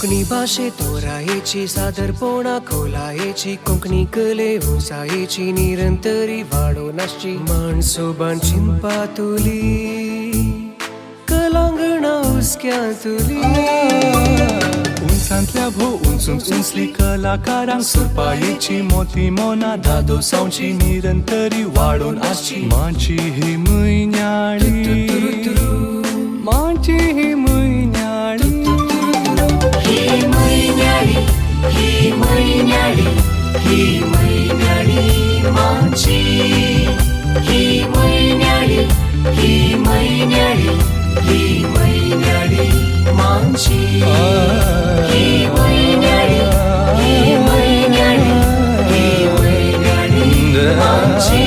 कोंकणी भाशे तोरायेची सादरपणा खोलायेची कोंकणी कले उंचायेची निरंतरी वाडोवन आसची माणसोबान चिंतपा तुली कलांगणा हुस्क्यांतुली उंचांतल्या भो उंचून उंचली कलाकारांक सुरपायेची मोती मोना धादोसांवची निरंतरी वाडोवन आसची माची ही म्हयन्याळी माची ही म्हयन्याळी ही म्हयन्याळी ही म्हयन्याळी ही म्हयन्याळी माची ही म्हयन्याळी ही म्हयन्याळी ही म्हयन्याळी माची ही म्हयन्याळी ही म्हयन्याळी ही म्हयन्याळी माची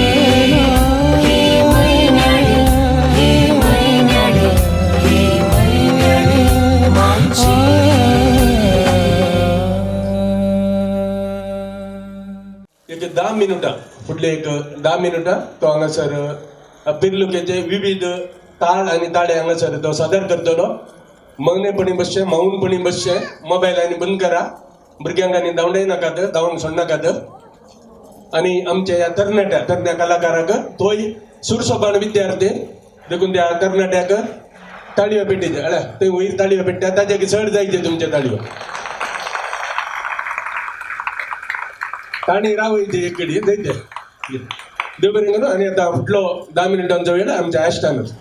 ही म्हयन्याळी ही म्हयन्याळी ही म्हयन्याळी माची. एक 10 मिनुटां फुडले एक 10 मिनुटां तो हांगासर पिर्लुकेचे विविध ताळ आनी ताळे हांगासर तो सादर करतलो. मौनेपणी बसचें, मौनपणी बसचें, मोबायल आनी बंद करा, भुरग्यांक आनी धांवडय नाकात, धांवंक सोडनाकात. आनी आमच्या ह्या तरणाट्या तरण्या कलाकाराक तोय सुरसोबान विद्यार्थी देखून त्या तरणाट्याक ताळयो पेटीचे अळे थंय वयर ताळयो पेट्टा ताज्या चड जायचे तुमचे ताळयो ताणी रावयचे एक कडी थंय ते देव बरें करूं. आनी आतां फुडलो 10 मिनटांचो वेळ आमच्या आश्टानच.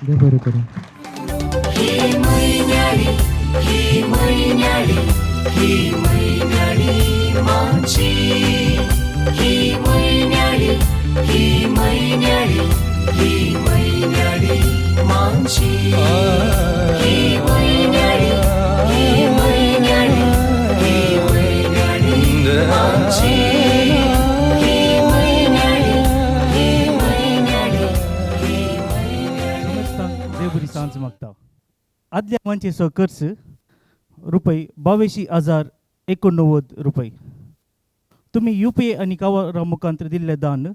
देव बरें करूं. ही मैन्याळी, ही मैन्याळी, ही मैन्याळी माझी. ही मैन्याळी, ही मैन्याळी, ही मैन्याळी माझी. ही मैन्याळी, ही मैन्याळी, ही मैन्याळी माझी. ही मैन्याळी, ही मैन्याळी, ही मैन्याळी. समजतांक देव बरी सांज मागता. आदल्या मानचेचो खर्च रुपये 82,089 रुपये. तुमी UPI आनी कावारा मुखांतर दिल्लें दान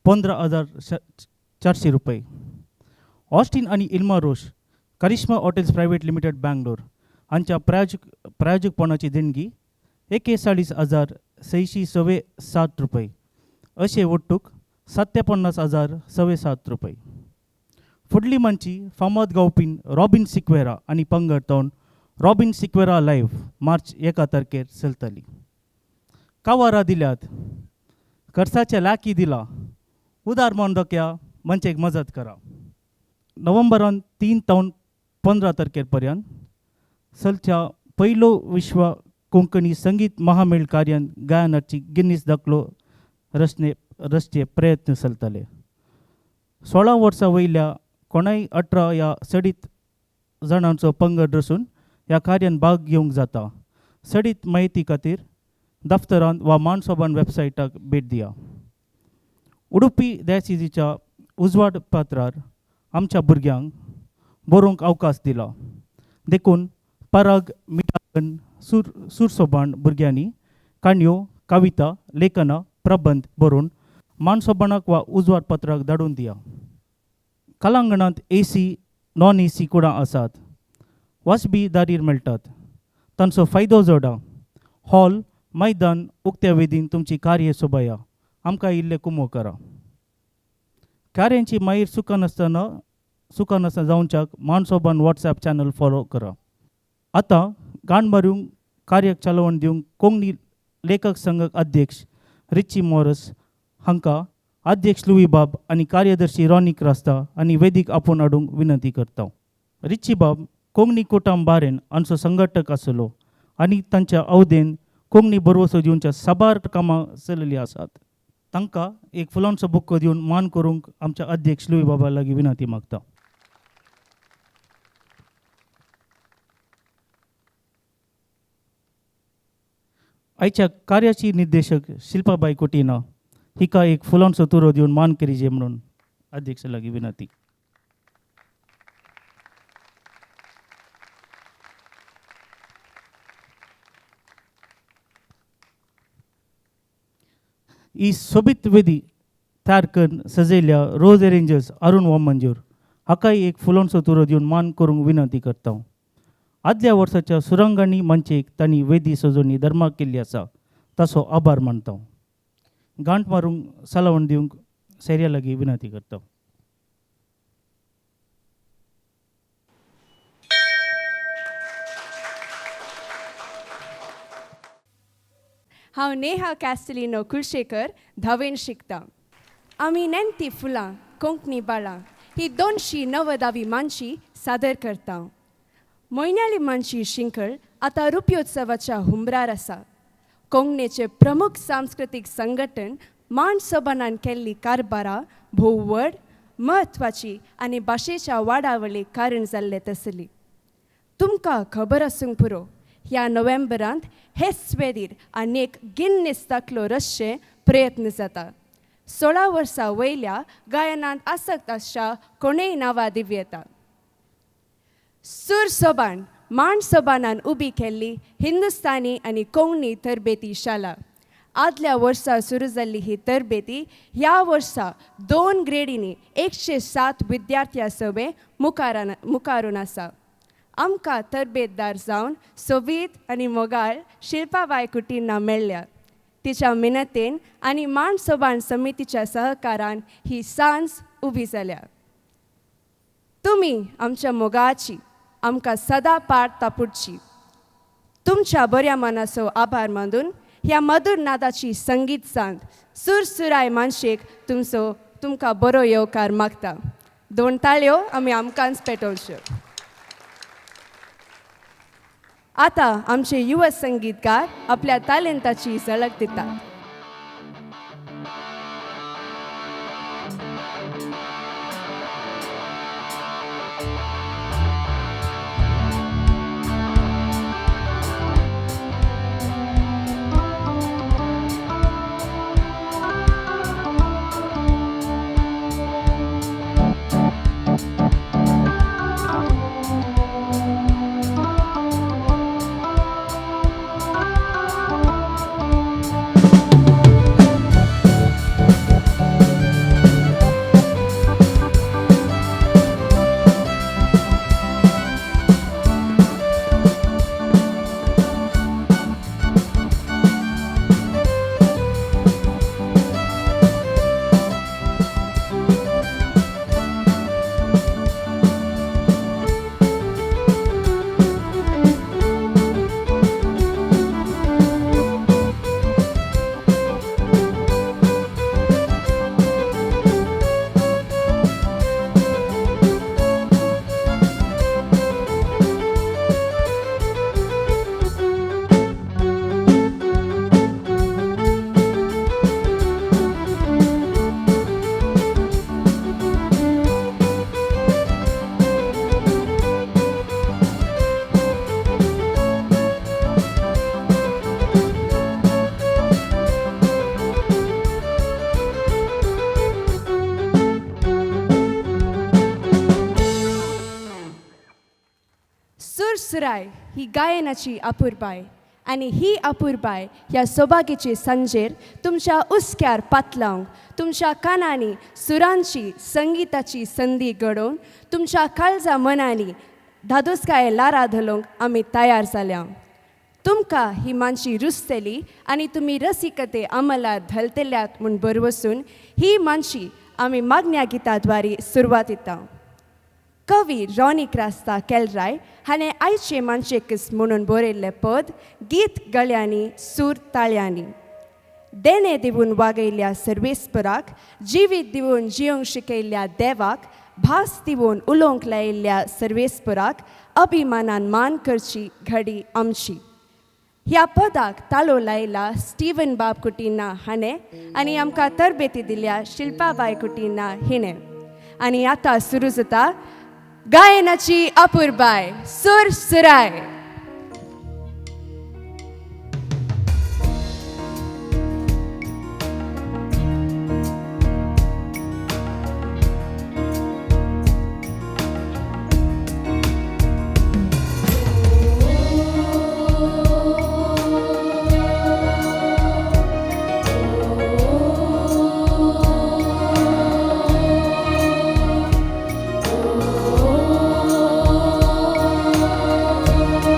15,400 रुपये. ऑस्टीन आनी Ilma Roche Karishma hotels private limited Bangalore हांच्या प्रायोजकपणाची देणगी 41,607 रुपये. अशें वट्टूक 57,607 रुपये. फुडली मांची फामाद गावपीन रॉबीन सिक्वेरा आनी पंगड तोंड रॉबीन सिक्वेरा लायव्ह मार्च 1 तारखेर चलतली. कावारा दिल्यात, खर्चाचे लाकी दिला, उदार मन दोक्या मंचेक मजत करा. नोव्हेंबरान 3 तावन 15 तारखेर पर्यंत चलच्या पयलो विश्व कोंकणी संगीत महामेळ कार्यान गायनाची गिनीस दाखलो रचचे प्रयत्न चलतले. 16 वर्सां वयल्या कोणाय 18 ह्या सडीत जाणांचो पंगड रचून ह्या कार्यान भाग घेवंक जाता. सडीत म्हायती खातीर दफ्तरांत वा मानसोबान वेबसायटाक भेट दिया. उडुपी दयासिजीच्या उजवाड पात्रार आमच्या भुरग्यांक बरोवंक अवकाश दिला देखून पराग मिठागन सुरसोबाण भुरग्यांनी काणयो, कविता, लेखनां, प्रबंध बरोवन मानसोबाणाक वा उजवाड पत्राक धाडून दिया. कलांगणांत एसी, नॉन एसी कुडां आसात, वाजबी दारीर मेळटात, तांचो फायदो जोडा. हॉल, मैदान उक्त्या वेदीन तुमची कार्य सोबाया, आमकां इल्लें कुमो करा. कार्यांची मागीर सुका नासतना जावच्याक मानसोबान वॉट्सएप चॅनल फॉलो करा. आतां गाण मारूंक कार्याक चलोवन दिवंक कोंकणी लेखक संघ अध्यक्ष रिची मोरस हांकां अध्यक्ष लुई बाब आनी कार्यदर्शी रॉनी क्रास्ता आनी वेदीक आपोवन हाडूंक विनंती करता. रिची बाब कोंकणी कुटुंब बारेन हांचो संघटक आसलो आनी तांच्या अवदेन कोंकणी बरवसो दिवच्या साबार कामां चलयल्लीं आसात. तांकां एक फुलांचो बुक्को दिवन मान करूंक आमच्या अध्यक्ष लुई बाबा लागीं विनंती मागता. आयच्या कार्याची निर्देशक शिल्पाबाई कोटिना हिका एक फुलांचो तुरो दिवन मान करीजे म्हणून अध्यक्ष लागीं विनंती. ही सोबीत वेदी तयार करून सजयल्या रोज एरेंजर्स अरुण वामंजूर हाकाय एक फुलांचो तुरो दिवन मान करूंक विनंती करता. आदल्या वर्साच्या सुरंगांनी मंचेक तांणी वेदी सजोवणी धर्माक केल्ली आसा ताचो आभार मानता. गांठ मारूंक सलावण दिवंक सैर्या लागीं विनंती करता. हांव नेहा कॅस्टलिनो कुलशेखर धावेन शिकता. आमी नेणटी फुलां कोंकणी बाळां ही 290 मानशी सादर करता. म्हयन्याली मानशी शिंकळ आतां रुप्योत्सवाच्या हुंबरार आसा. कोंकणीचे प्रमुख सांस्कृतीक संघटन मानसोबानान केल्ली कारबारां भोव व्हड म्हत्वाची आनी भाशेच्या वाडावळीक कारण जाल्ले तसली. तुमकां खबर आसूंक पुरो ह्या नोव्हेंबरांत हेच वेदीर आनी एक गिन्नीस दाखलो रचचे प्रयत्न जाता. 16 वर्सां वयल्या गायनांत आसक्त आसच्या कोणेय नांवां दिवं येता. सुरसोबान मानसोबानान उबी केल्ली हिंदुस्तानी आनी कोंकणी तरबेती शाळा. आदल्या वर्सा सुरू जाल्ली ही तरबेती ह्या वर्सा 2 ग्रेडींनी 107 विद्यार्थ्यां सवें मुखारून आसा. आमकां तरबेतदार जावन सोबीत आनी मोगाळ शिल्पाबाय कुटिना मेळ्ळ्या. तिच्या मिनतेन आनी मानसोबान समितीच्या सहकारान ही सांज उबी जाल्या. तुमी आमच्या मोगाची आमकां सदां पाट तापुडची. तुमच्या बऱ्या मनाचो आभार मानून ह्या मधुर नादाची संगीत सांज सुरसुराय मानशेक तुमकां बरो येवकार मागता. 2 ताळयो आमी आमकांच पेटोवच्यो. आतां आमचे युवा संगीतकार आपल्या तालेंताची झलक दितात. सुराय ही गायनाची अपुरबाय आनी ही अपुरबाय ह्या सौभाग्याचे सांजेर तुमच्या उस्क्यार पातलावंक, तुमच्या कानांनी सुरांची संगिताची संदी घडोवन तुमच्या काळजा मनांनी धादोसकाये लारा धलोवंक आमी तयार जाल्या. तुमकां ही मानशी रुजतली आनी तुमी रसिकते अंमलात धलतल्यात म्हूण भरवसून ही मानशी आमी मागण्या गिताद्वारे सुरवात दिता. कवी रॉनी क्रास्ता केलराय हाणें आयचे मानशेकस म्हणून बरयल्लें पद गीत गळ्यांनी सूर ताळ्यांनी. देणें दिवन वागयल्ल्या सर्वेस्पराक, जिवीत दिवन जियोंक शिकयल्ल्या देवाक, भास दिवन उलोवंक लायिल्ल्या सर्वेस्पराक अभिमानान मान करची घडी आमची. ह्या पदाक ताळो लायला स्टीवन बाब कुटिना हाणें आनी आमकां तरबेती दिल्या शिल्पाबाय कुटिना हिणें. आनी आतां सुरू जाता गायनाची अपुरबाय सुर सुराय. Oh.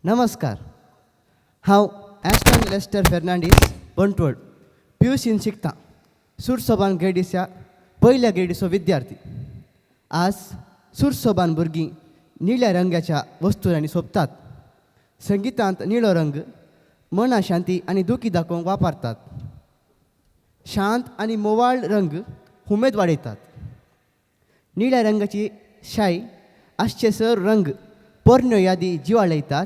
नमस्कार. हांव ॲस्टन लेस्टर फेर्नांडीस, बंटवळ, पियुसीन शिकता. सुरसोबान ग्रेडीच्या पयल्या ग्रेडीचो विद्यार्थी. आज सुरसोबान भुरगीं निळ्या रंगाच्या वस्तुरांनी सोबतात. संगितांत निळो रंग मना शांती आनी दुखी दाखोवंक वापरतात. शांत आनी मोवाळ रंग उमेद वाडयतात. निळ्या रंगाची शाय आसचे सर रंग पोरण्यो यादी जिवाळयतात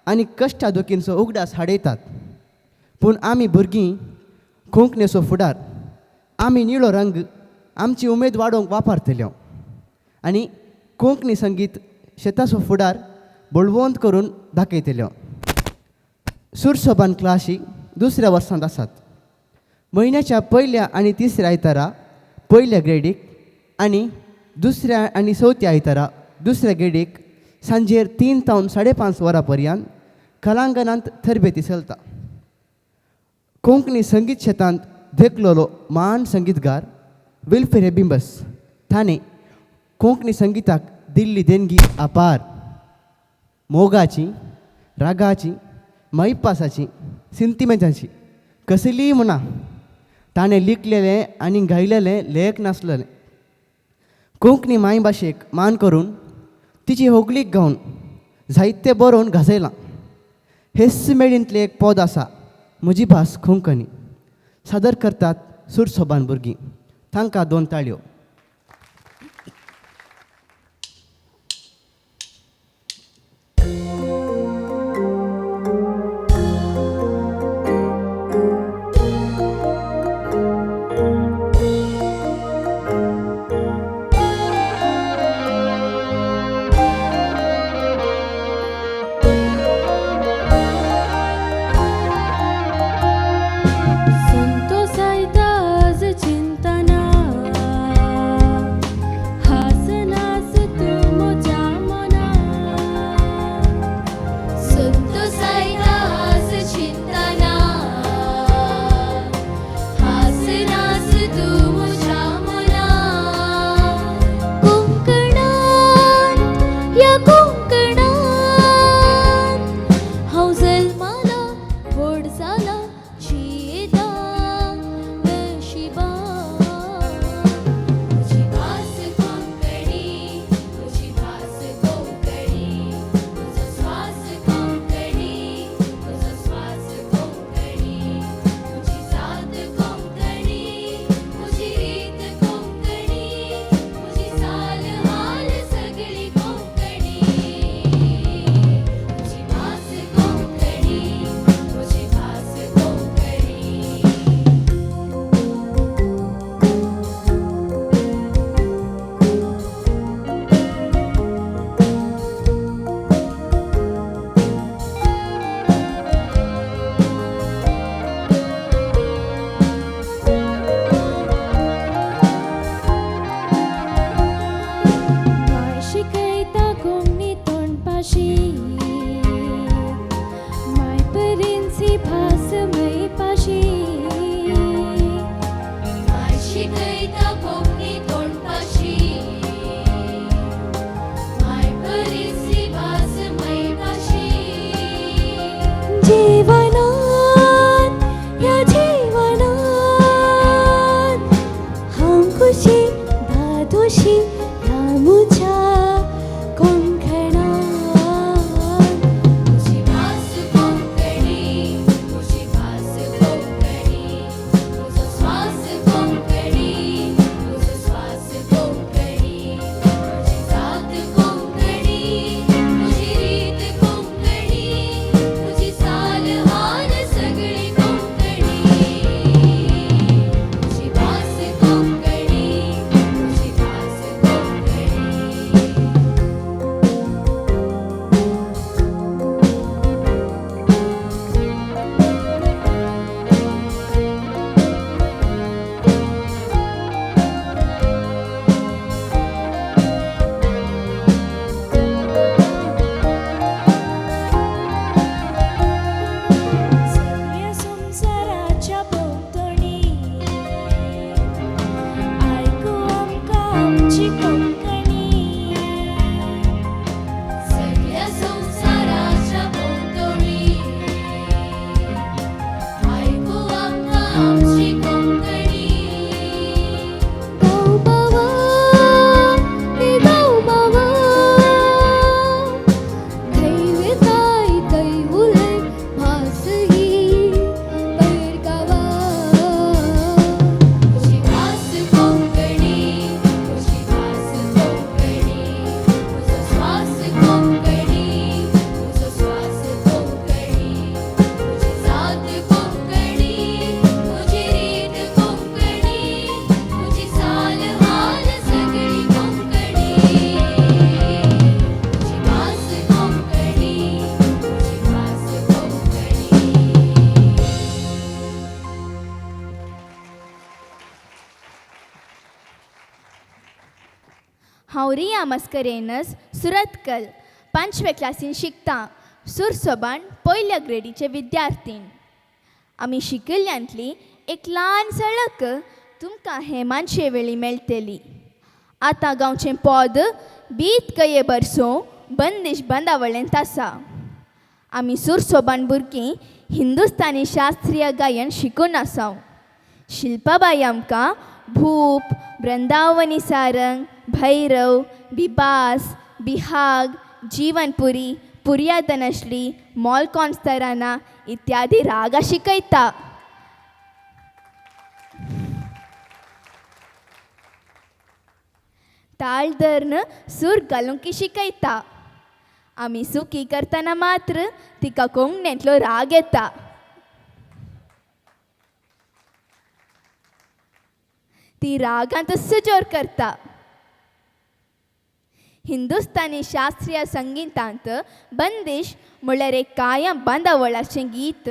आनी कश्टा दुखींचो उगडास हाडयतात. पूण आमी भुरगीं कोंकणीचो फुडार, आमी निळो रंग आमची उमेद वाडोवंक वापरतले आनी कोंकणी संगीत शेताचो फुडार बळवंत करून दाखयतले. सुरसोबान क्लासी दुसऱ्या वर्सांत आसात. म्हयन्याच्या पयल्या आनी तिसऱ्या आयतारा पयल्या ग्रेडीक आनी दुसऱ्या आनी चवथ्या आयतारा दुसऱ्या ग्रेडीक सांजेर 3 तावन 5:30 वरां पर्यंत कलांगणांत तरबेती चलता. कोंकणी संगीत शेतांत देखलेलो महान संगीतकार विल्फ्रेड रेबिंबस ताणें कोंकणी संगीताक दिल्ली देणगी अपार. मोगाची, रागाची, मैपासाची, सिंतिमेंताची कसलीय म्हणा ताणें लिखलेलें आनी गायलेलें लेख नासलेलें. कोंकणी मायभाशेक मान करून तिची होगलीक गावन जायते बरोवन गाजयलां. हेच मेळींतलें एक पद आसा, म्हजी भास कोंकणी. सादर करतात सुरसोबान भुरगीं. तांकां 2 ताळयो. चिंतना हांव रिया मस्करेनस सुरतकल पांचवे क्लासीन शिकता. सुरसोबान पयल्या ग्रेडीचे विद्यार्थी. आमी शिकिल्ल्यांतली एक ल्हान झलक तुमकां हे मानशे वेळी मेळटली. आतां गांवचें पद बीत गये बरसो बंदिश बांदावळेंत आसा. आमी सुरसोबान भुरगीं हिंदुस्तानी शास्त्रीय गायन शिकून आसाव. शिल्पाबाई आमकां भूप, वृंदावनी सारंग, भैरव, बिबास, बिहाग, जीवनपुरी, पुरिया धनश्री, मॉलकॉन्स तराना इत्यादी रागा शिकयता. ताळ धरून सूर घालूंक शिकयता. आमी सुकी करतना मात्र तिका कोंकणींतलो राग येता. ती रागांत सुजोर करता. हिंदुस्तानी शास्त्रीय संगीतांत बंदिश म्हणल्यार एक कायम बांदावळाचें गीत.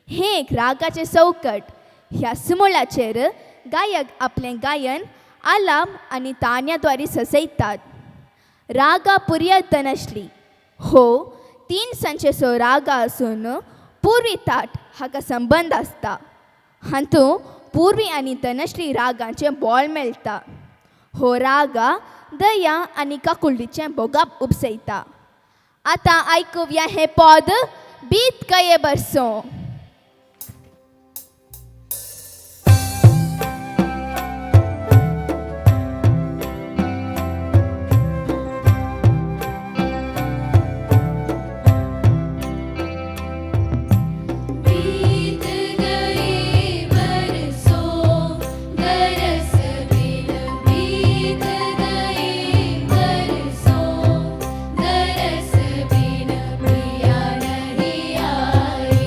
हें एक रागाचें चौकट. ह्या सुमुळाचेर गायक आपलें गायन आलाम आनी तान्या द्वारे सजयतात. रागा पुरिया धनश्री हो तीन संचेचो रागा आसून पुर्वी ताट हाका संबंद आसता. हातूंत पुर्वी आनी धनश्री रागांचें बोळ मेळटा. हो रागा दया आनी काकुळटीचें भोगाप उपसयता. आतां आयकुया हें पद बीत गये बरसो. बीत गए बरसों दरस बिन, बीत गए बरसों दरस बिन, पिया नहीं आए।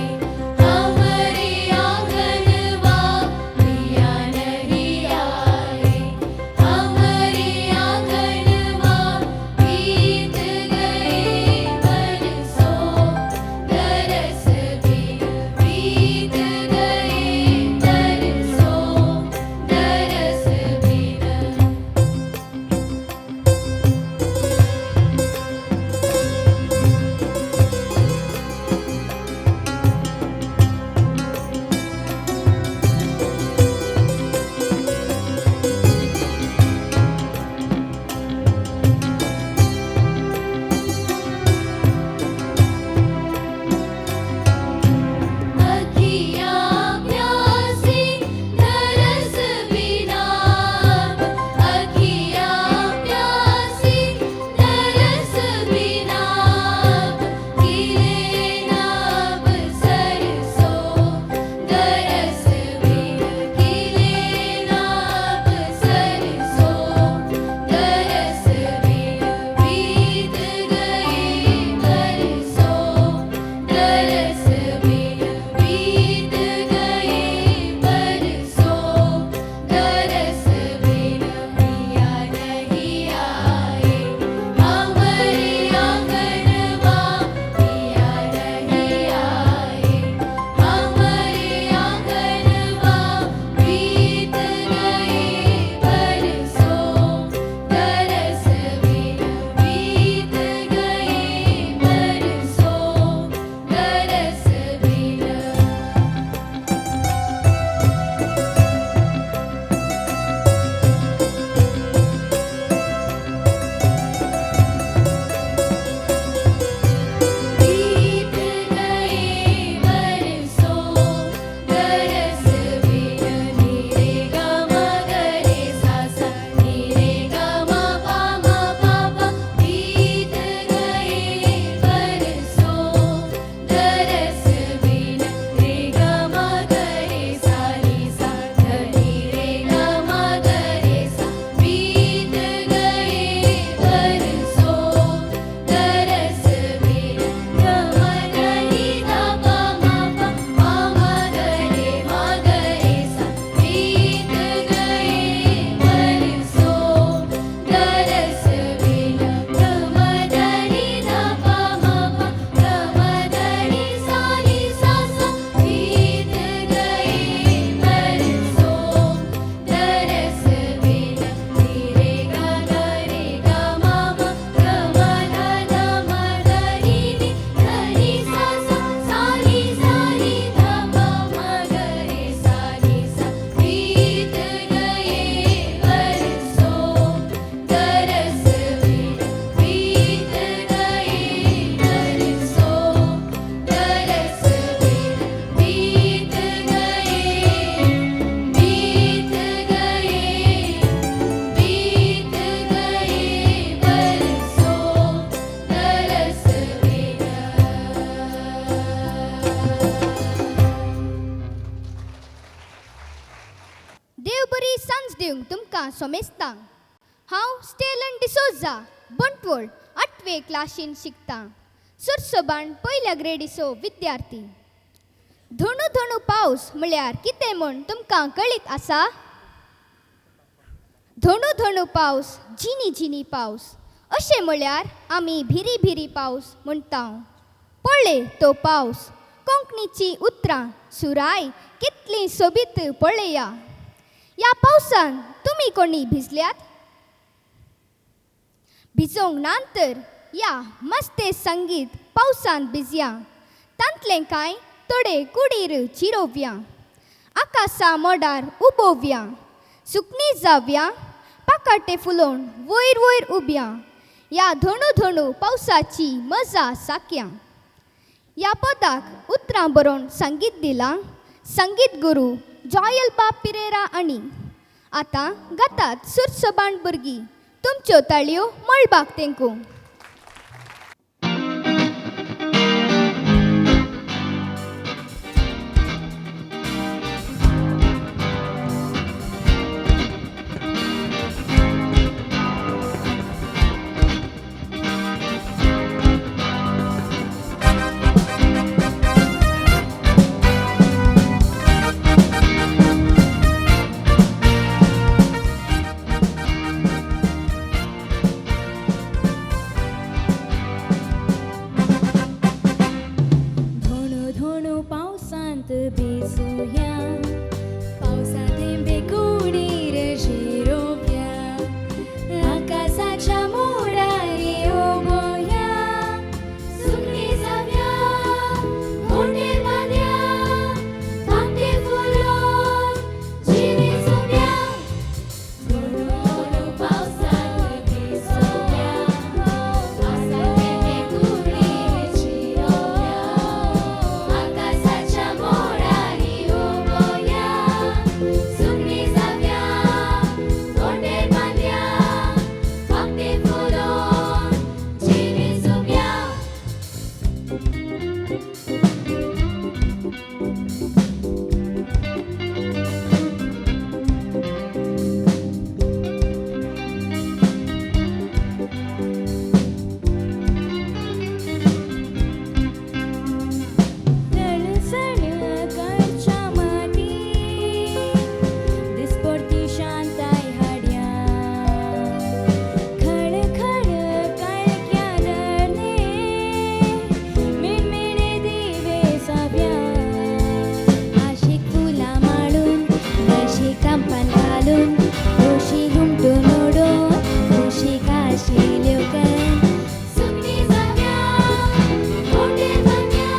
सोमेस्तांक. हांव स्टेलन डिसोजा, बंटवळ, आठवे क्लासीन शिकतां. सुरसोबान पयल्या ग्रेडीचो विद्यार्थी. धणू धणू पावस म्हळ्यार कितें म्हूण तुमकां कळीत आसा? धणू धणू पावस, झिनी झिनी पावस, अशें म्हळ्यार आमी भिरी भिरी पावस म्हणटा. पळय तो पावस, कोंकणीची उतरां सुराय कितली सोबीत पळया. ह्या पावसान तुमी कोणी भिजल्यात? भिजोवंक ना तर या मस्ते संगीत पावसान भिजया. तांतलें कांय थोडे कुडीर चिरोवया, आकाशा मोडार उबोवया, सुकणी जावया, पाकाटे फुलोवन वयर वयर उबया, ह्या धणू धणू पावसाची मजा साकया. ह्या पदाक उतरां बरोवन संगीत दिलां संगीत गुरू जॉयल बाब पिरेरा. आनी आतां गातात सुरसबाण भुरगीं, तुमच्यो ताळयो मळबाक तेंकूं. धोणू धोणू पावसांत भिजुया, पावसा थेंबे कुडीर झिरोवया, आकाशाच्या मोडारी उबोया, सुकणी जावया, होंडेर बांदया, पांखे फुलोवन जिवी जुंव्या. धोणू धोणू पावसांत भिजुया, पावसा थेंबे कुडीर झिरोवया, आकाशाच्या मोडारी उबोया, सुकणी जावया, होंडेर बांदया, पांखे फुलोवन जिवी जुंव्या. सळसळ माती दिसपडती शांताय हाड्या, खळ खळ काळक्या नडणे मिणमिणे दिवे साव्या. आशिक फुलां माळून, नशी कांपान घालून, खोशी हुमटून उडोवन, खोशी काशिल्यो कर. सुकणी जावया, होंडेर बांदया,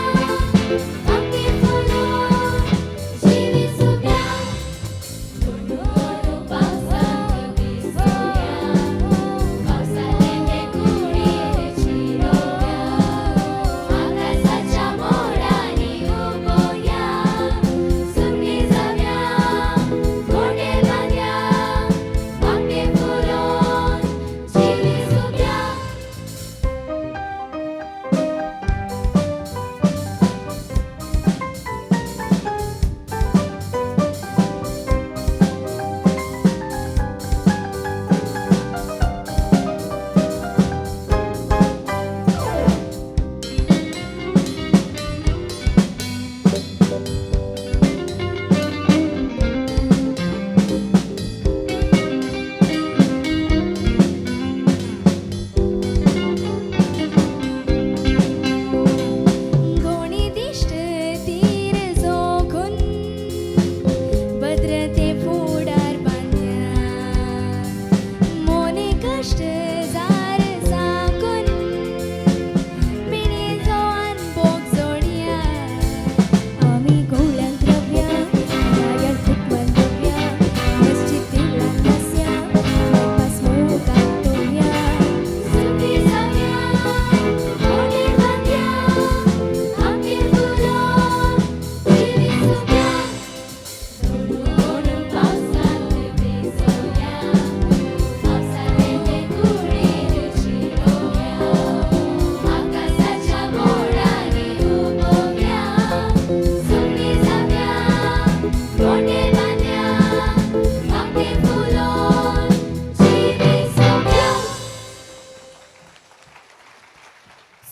पांखे फुलोवन जिवी जुंव्या. धोणू धोणू पावसांत भिजुया, पावसा थेंबे कुडीर झिरोवया, आकाशाच्या मोडारी उबोया, सुकणी जावया, होंडेर बांदया, पांखे फुलोवन जिवी जुंव्या.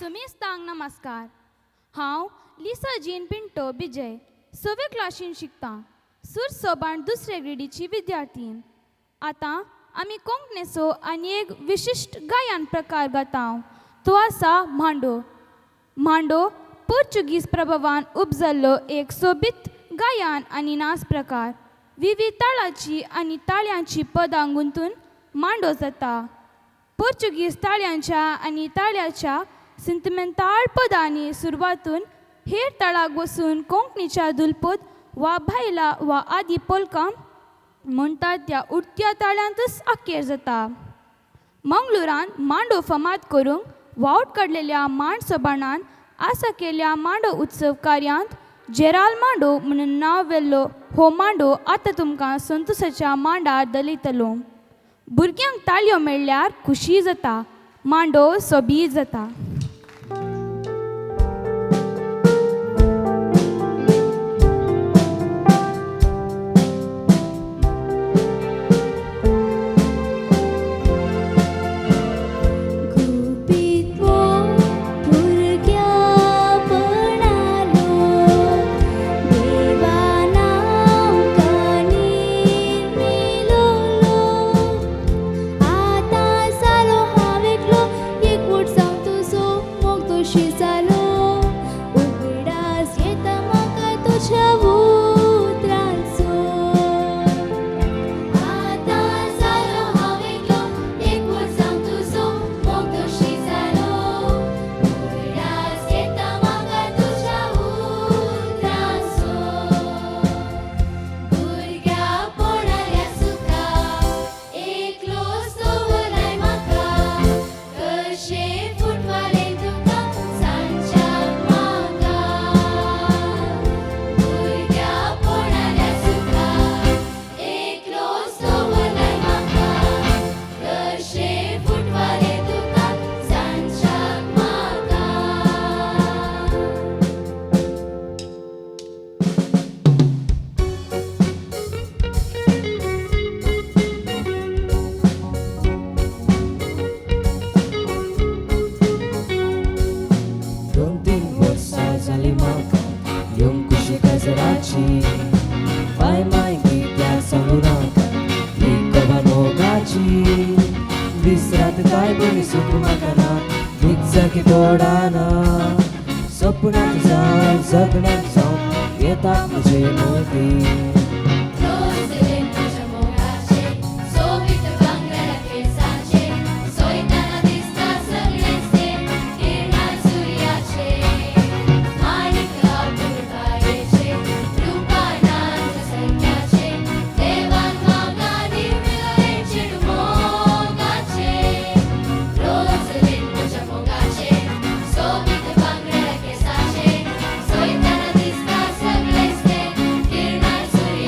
समेस्तांक नमस्कार. हांव लिसा जीन पिंटो बिजय, सवे क्लासीन शिकतां. सूर सोबान दुसरे ग्रेडीची विद्यार्थी. आतां आमी कोंकणीचो आनी एक विशिश्ट गायन प्रकार गाता, तो आसा मांडो. मांडो पोर्चुगीज प्रभावान उपजल्लो एक सोबीत गायन आनी नाच प्रकार. विविध ताळाची आनी ताळ्यांची पदां गुंतून मांडो जाता. पोर्चुगीज ताळ्यांच्या आनी ताळ्याच्या सिंतिमेंताळ पदांनी सुरवातून हेर ताळाक वचून कोंकणीच्या दुलपद वा भायला वा आदी पोलकां म्हणटात त्या उडत्या ताळ्यांतच अखेर जाता. मंगळुरान मांडो फामाद करूंक वावट काडलेल्या मांड सभाणान आसा केल्ल्या मांडो उत्सव कार्यांत जेराल मांडो म्हणून नांव वेल्लो हो मांडो आतां तुमकां संतोशाच्या मांडार दलयतलो. भुरग्यांक ताळयो मेळ्ळ्यार खुशी जाता, मांडो सोबीत जाता. सोबित बांगड्या केसाचे, सोयताना दिसता सगळेच ते, किरणां सुर्याचे.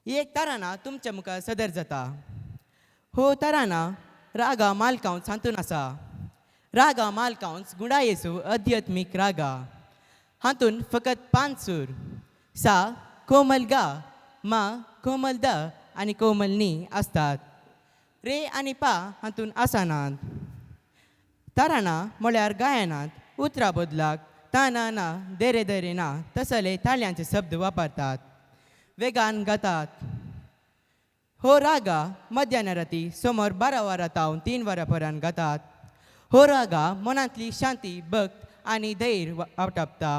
ही एक तराना तुमच्या मुखार सदर जाता. हो तराना रागा मालकांस हातून आसा. रागा मालकांस गुणायेसू अध्यात्मीक रागा हातून फकत 5 सूर सा कोमल गा मा कोमल the आनी कोमल नी आसतात. रे आनी पा हातून आसनात. तराना म्हळ्यार गायनात उतरां बदलाक ता ना ना देरे देरे ना तसले ताळ्यांचे शब्द वापरतात वेगान गातात. हो रागा मध्यान राती समोर 12 वरां तावन 3 वरां पर्यंत गातात. हो रागा मनांतली शांती भक्त आनी धैर्य वाटापता.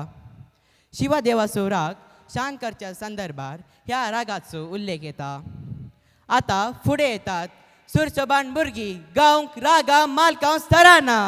शिवादेवाचो राग शांत करच्या संदर्भार ह्या रागाचो उल्लेख येता. आतां फुडें येतात सुरसोबान भुरगीं गावंक रागा मालकांस तराना.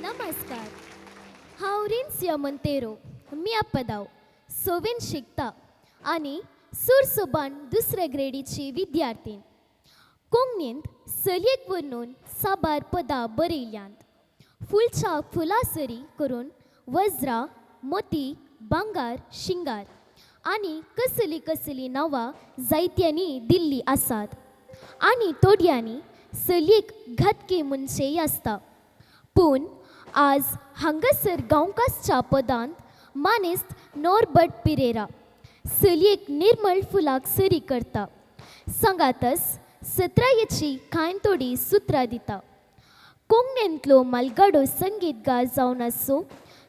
नमस्कार, हांव रिन्सिया मंतेरो मियापदाव सवेन शिकता आनी सुरसोबान दुसऱ्या ग्रेडीची विद्यार्थी. कोंकणींत चलयेक वरून साबार पदां बरयल्यांत. फुलच्या फुलासरी करून वज्रां, मोती, भांगार, शिंगार आनी कसली कसली नांवां जायत्यांनी दिल्लीं आसात आनी थोड्यांनी चलयेक घातकी म्हणचेय आसता. पूण आज हांगासर गांवकासच्या पदांत मानेस्त नॉर्बर्ट पिरेरा चलयेक निर्मळ फुलाक सरी करता, सांगातच सत्रायेची कांय थोडी सुत्रां दिता. कोंकणींतलो मालगाडो संगीतकार जावन आसो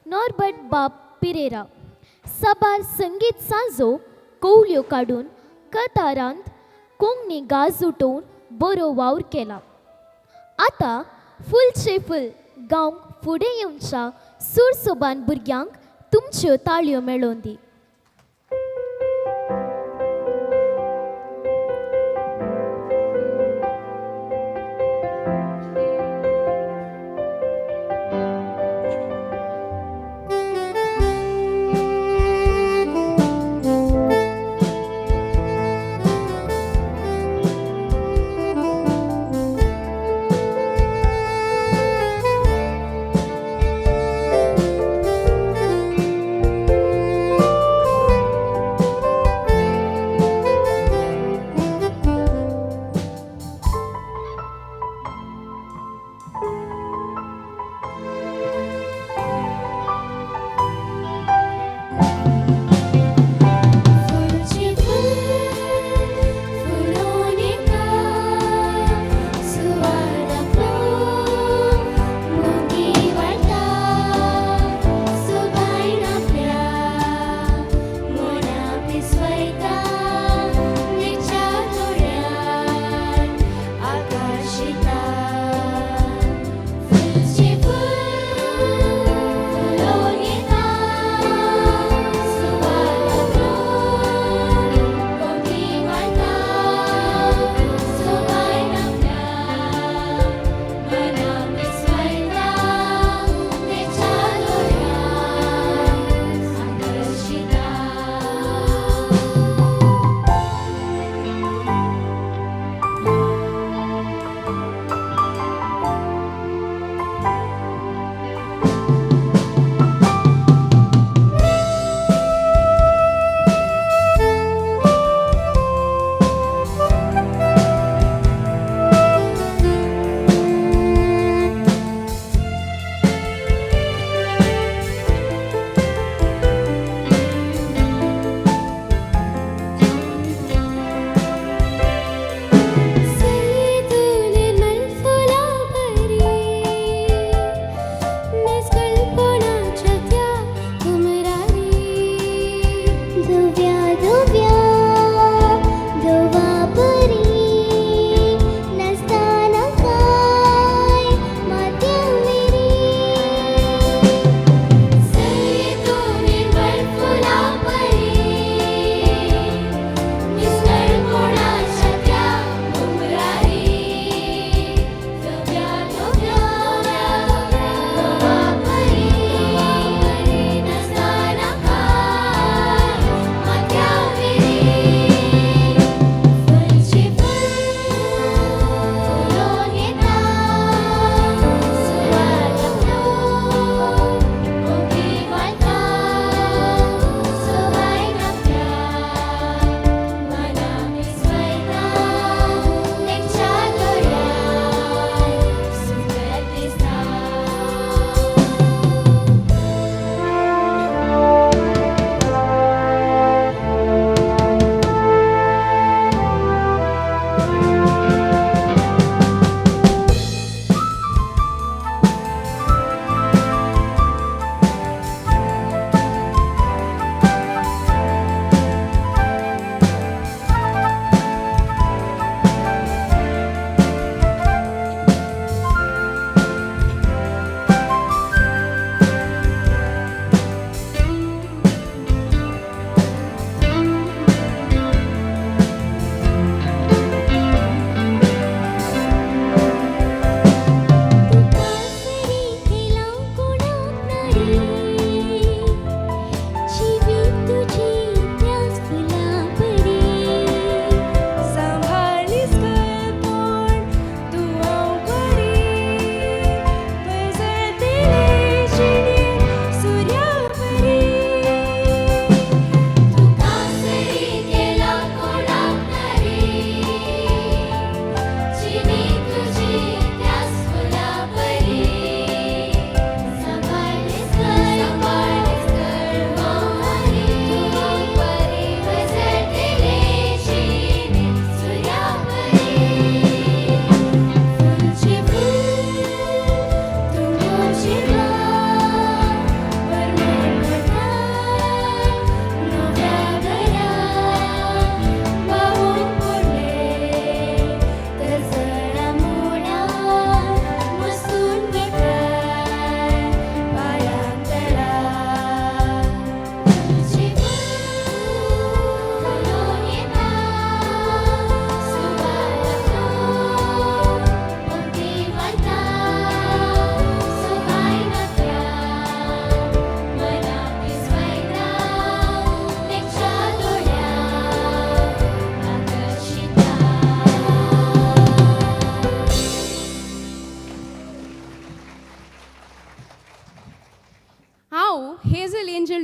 नॉर्बर्ट बाब पिरेरा साबार संगीत सांजो कवल्यो काडून कतारांत कोंकणी गाज उठोवन बरो वावर केला. आतां फुलचे फुल गावंक फुडें येवच्या सुरसोबान भुरग्यांक तुमच्यो ताळयो मेळोवन दी.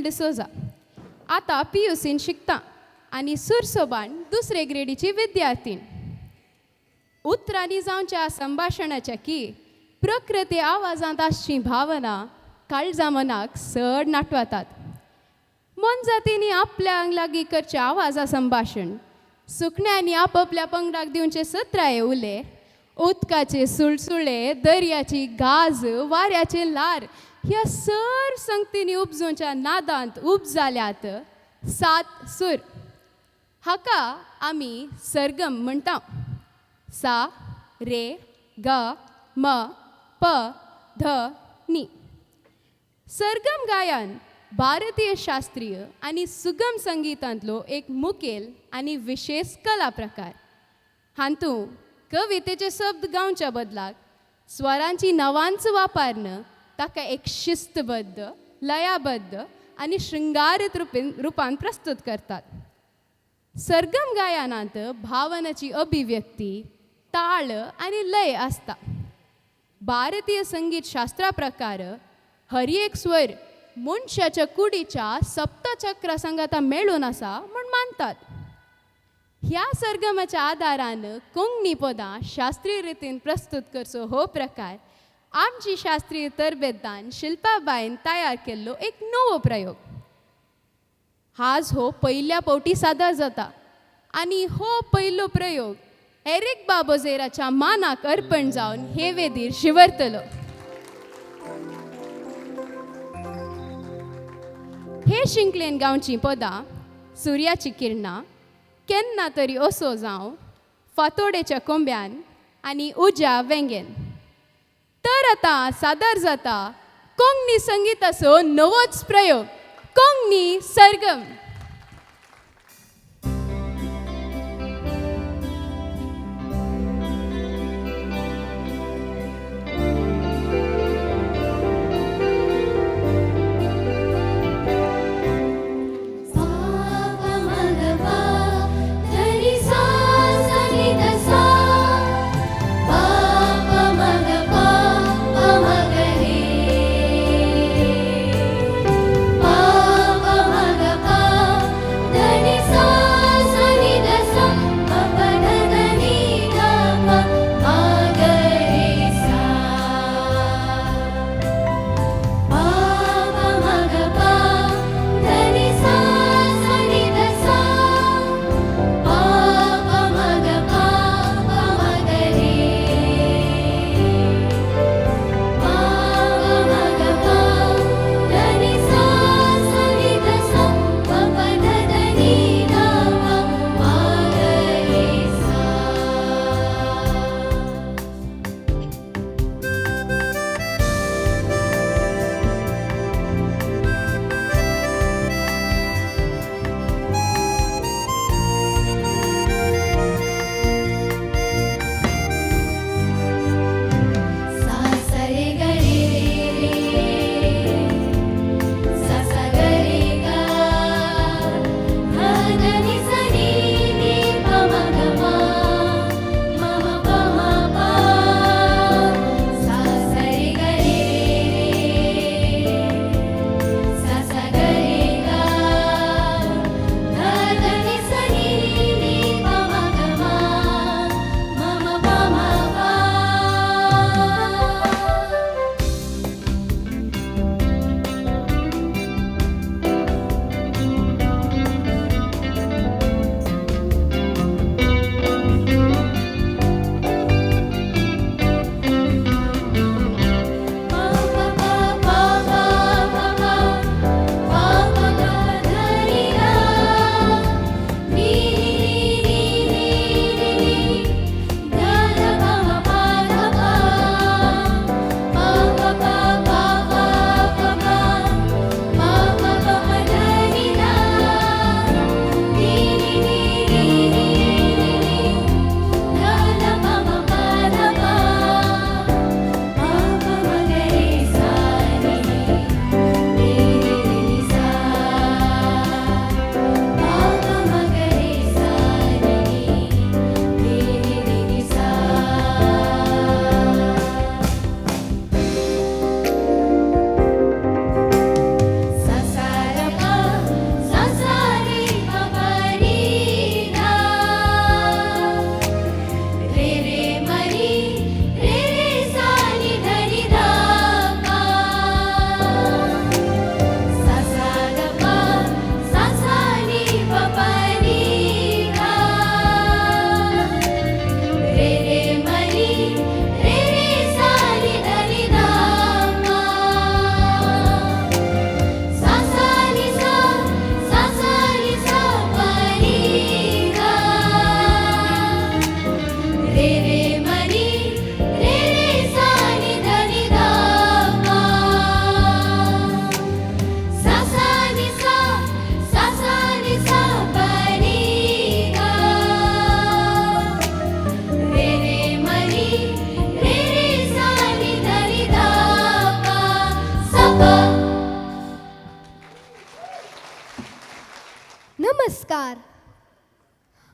एप्रील डिसोजा. आतां पीयूसीन शिकता आनी सुरसोबान दुसरे ग्रेडीची विद्यार्थी. उतरांनी जावच्या संभाशणाच्या की प्रकृती आवाजांत आसची भावना काळजा मनाक चड नाटवतात. मोनजातींनी आपल्या लागीं करचें आवाजा संभाशण, सुकण्यांनी आपापल्या पंगडाक दिवचे सत्राये उले, उदकाचे सुळसुळे, दर्याची गाज, वाऱ्याचे ल्हार ह्या सर संगतींनी उपजोवच्या नादांत उपजाल्यात सात सूर. हाका आमी सरगम म्हणटा. सा रे ग म प ध नी. सरगम गायन भारतीय शास्त्रीय आनी सुगम संगीतांतलो एक मुखेल आनी विशेश कला प्रकार. हातूंत कवितेचे शब्द गावच्या बदलाक स्वरांची नांवांच वापरून ताका एक शिस्तबद्ध, लयाबद्ध आनी शृंगारीत रुपान प्रस्तुत करतात. सरगम गायनांत भावनाची अभिव्यक्ती, ताळ आनी लय आसता. भारतीय संगीत शास्त्रा प्रकार हर एक स्वर मनशाच्या कुडीच्या सप्तचक्रा संगाता मेळून आसा म्हूण मानतात. ह्या सरगमाच्या आदारान कोंकणी पदां शास्त्रीय रितीन प्रस्तुत करचो हो प्रकार आमची शास्त्रीय तरबेदान शिल्पाबाईन तयार केल्लो एक नवो प्रयोग. आज हो पयल्या फावटी सादर जाता आनी हो पयलो प्रयोग एरिक बाबोझेराच्या मानाक अर्पण जावन हे वेदीर शिवरतलो. हे शिंकलेन गावचीं पदां सुर्याची किरणां, केन्ना तरी असो जावं, फातोडेच्या कोंब्यान आनी उज्या वेंगेन. तर आतां सादर जाता कोंकणी संगीताचो नवोच प्रयोग, कोंकणी सरगम. Pa pa ma ga pa.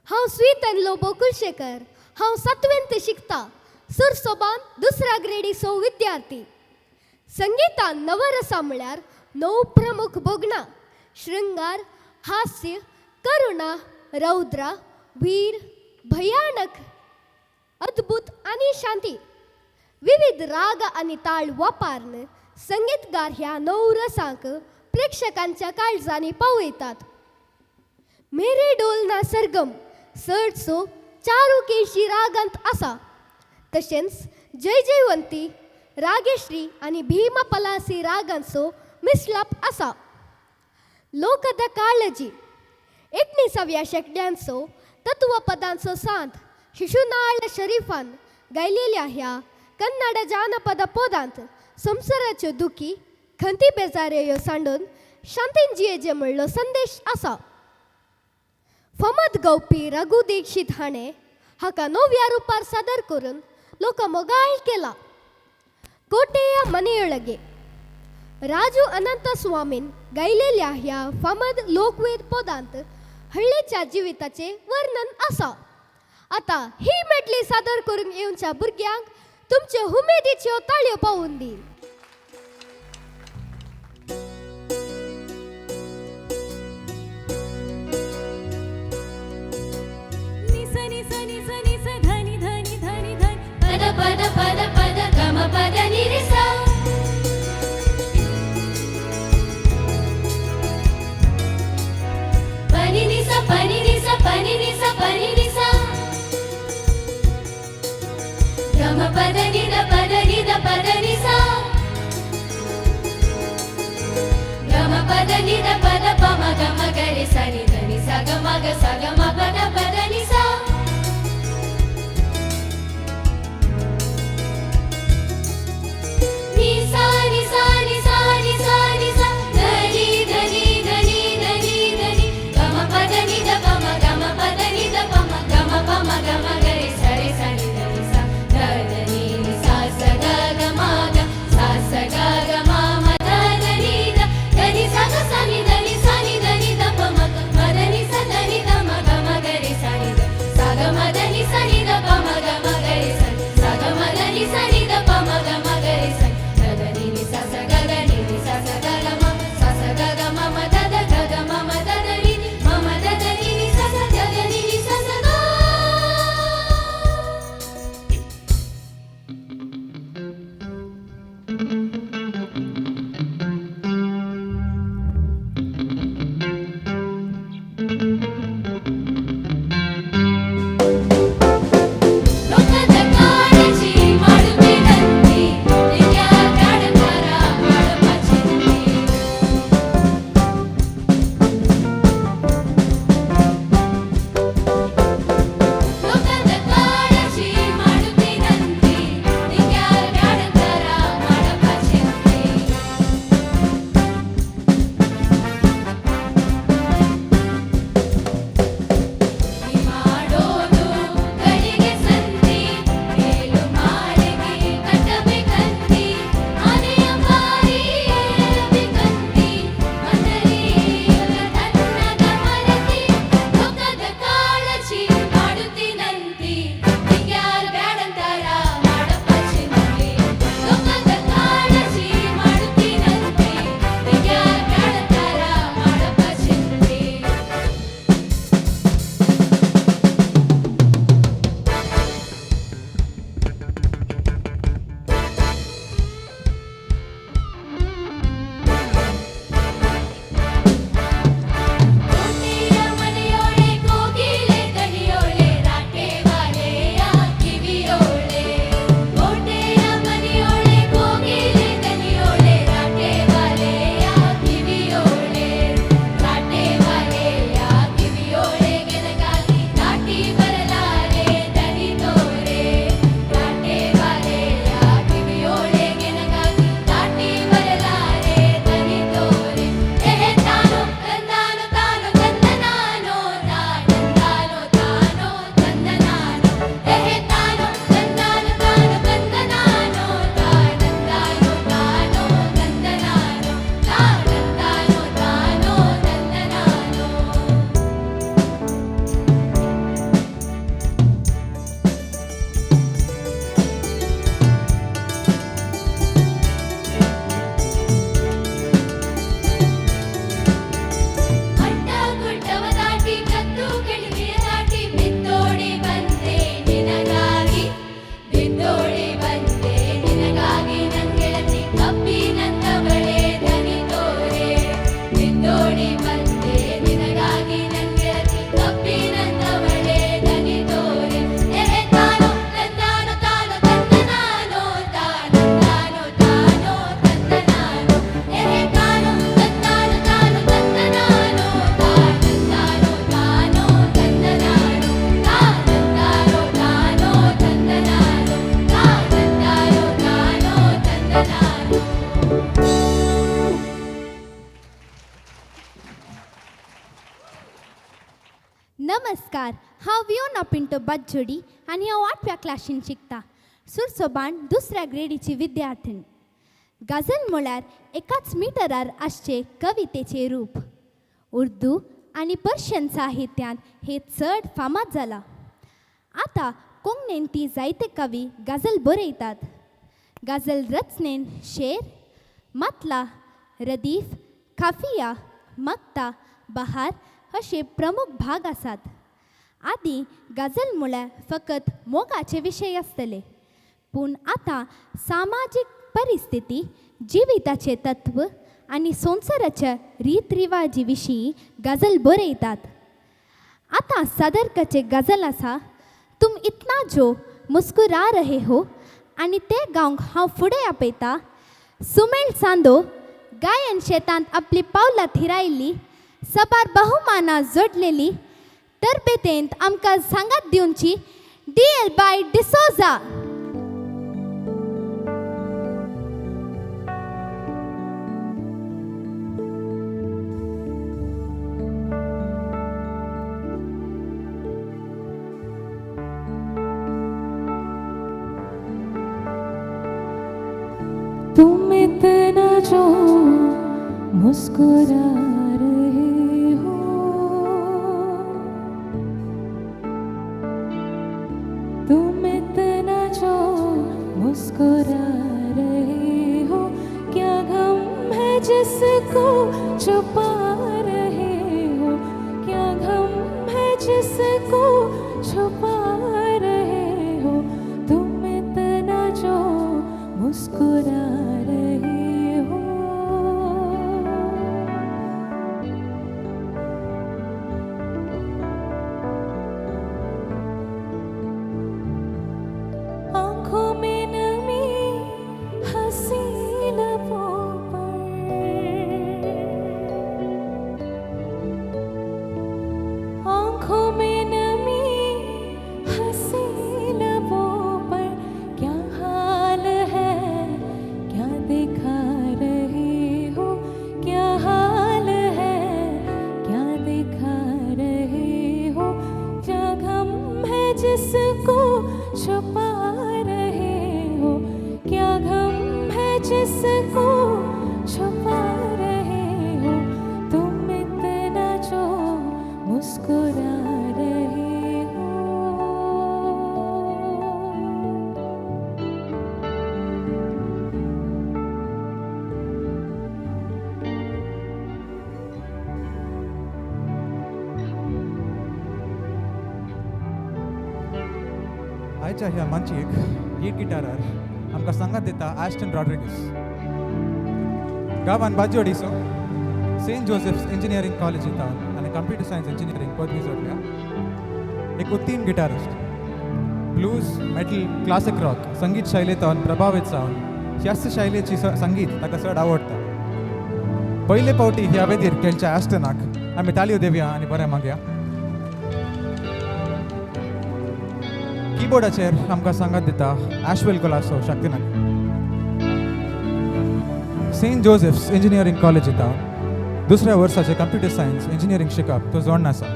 हांव स्वीतन लोबो कुलशेखर. हांव सातवेंत शिकता. सुरसोबान दुसऱ्या ग्रेडीचो विद्यार्थी. संगीतान नवरसा म्हळ्यार 9 प्रमुख भोगणां: शृंगार, हास्य, करुणा, रौद्र, वीर, भयानक, अद्भुत आनी शांती. विविध राग आनी ताळ वापरून संगीतकार ह्या 9 रसांक प्रेक्षकांच्या काळजांनी पावयतात. मेरे डोलना सरगम चडसो चारुकेशी रागांत आसा. तशेंच जय जयवंती, रागेश्री आनी भीमा पलासी रागांचो मिसळाप आसा. लोकद काळजी 19व्या शेंकड्यांचो तत्वपदांचो सांत शिशुनाळ शरीफान गायलेल्या ह्या कन्नड जानपद पदांत संवसाराच्यो दुखी खंती बेजाऱ्यो सांडून शांतीन जियेजे म्हणलो संदेश आसा. फमद गवपी रघु दीक्षित हाणें हाका नव्या रुपार सादर करून लोक मोगाळ केला. कोटेया मनेयळगे राजू अनंत स्वामीन गायलेल्या ह्या फामद लोकवेद पदांत हळ्ळेच्या जिविताचें वर्णन आसा. आतां ही मेडली सादर करून येवच्या भुरग्यांक तुमच्यो हुमेदीच्यो ताळयो पावून दी. पद पद पद पद गम पद निरिसा. पनि निसा पनि निसा पनि निसा पनि निसा. गम पद निद पद निद पद निसा. गम पद निद पद पम गम गरे सा नि ध नि सा ग म ग सा ग म पद पद निसा. नमस्कार, हांव वियोना पिंटो बाजोडी आनी हांव आठव्या क्लासीन शिकता. सुरसोबान दुसऱ्या ग्रेडीची विद्यार्थिनी. गझल म्हळ्यार एकाच मिटरार आसचें कवितेचें रूप. उर्दू आनी पर्शियन साहित्यांत हें चड फामाद जालां. आतां कोंकणीन ती जायते कवी गझल बरयतात. गझल रचनेन शेर, मतला, रदीफ, काफिया, मक्ता, बहार अशे प्रमुख भाग आसात. आदीं गझल म्हळ्यार फकत मोगाचे विशय आसतले, पूण आतां सामाजीक परिस्थिती, जिविताचें तत्व आनी संवसाराच्या रीत रिवाजी विशीं गझल बरयतात. आतां सादर करचें गझल आसा तुम इतना जो मुस्कुरा रहे हो, आनी तें गावंक हांव फुडें आपयता सुमेल चांदो, गायन शेतांत आपली पावलां थिरायल्ली, सबार बहुमानां जोडलेली, तरबेतेंत आमकां सांगात दिवची डी एल बाय डिसोजा. तुम इतना जो मुस्कुरा रहे हो, तुम इतना जो मुस्कुरा रहे हो, क्या गम है जिसको छुपा रहे हो, क्या गम है जिसको छुपा रहे हो, तुम इतना जो मुस्कुरा रहे हो. आंखों में नमी हंसी लबों पर, आंखों में नमी हंसी लबों पर, क्या हाल है क्या दिखा रहे हो, क्या हाल है क्या दिखा रहे हो, क्या गम है जिसको छुपा रहे हो, क्या गम है जिसको छुपा रहे हो, तुम इतना जो मुस्कुरा रहे हो. आयच्या ह्या मांचयेक लीड गिटारार आमकां सांगात दिता ॲस्टन रॉड्रिगस. गांवान बाजोडीचो सेंट जोसेफ्स इंजिनियरींग कॉलेजींत आनी कंप्युटर सायन्स इंजिनियरींग पदवी जोडल्या. एक उत्तीम guitarist, blues, metal, classic rock संगीत शैलींत प्रभावीत जावन ह्याच शैलीची संगीत ताका चड आवडटा. पयले फावटी ह्या वेदीर खेळच्या ॲस्टनाक आमी ताळयो दिवया आनी बरें मागया. किबोर्डाचेर आमकां सांगात दिता Ashwell Colaco Shaktinagar. Saint Joseph's engineering कॉलेजींत दुसऱ्या वर्साचें कंप्युटर सायन्स इंजिनियरींग शिकप तो जोडून आसा.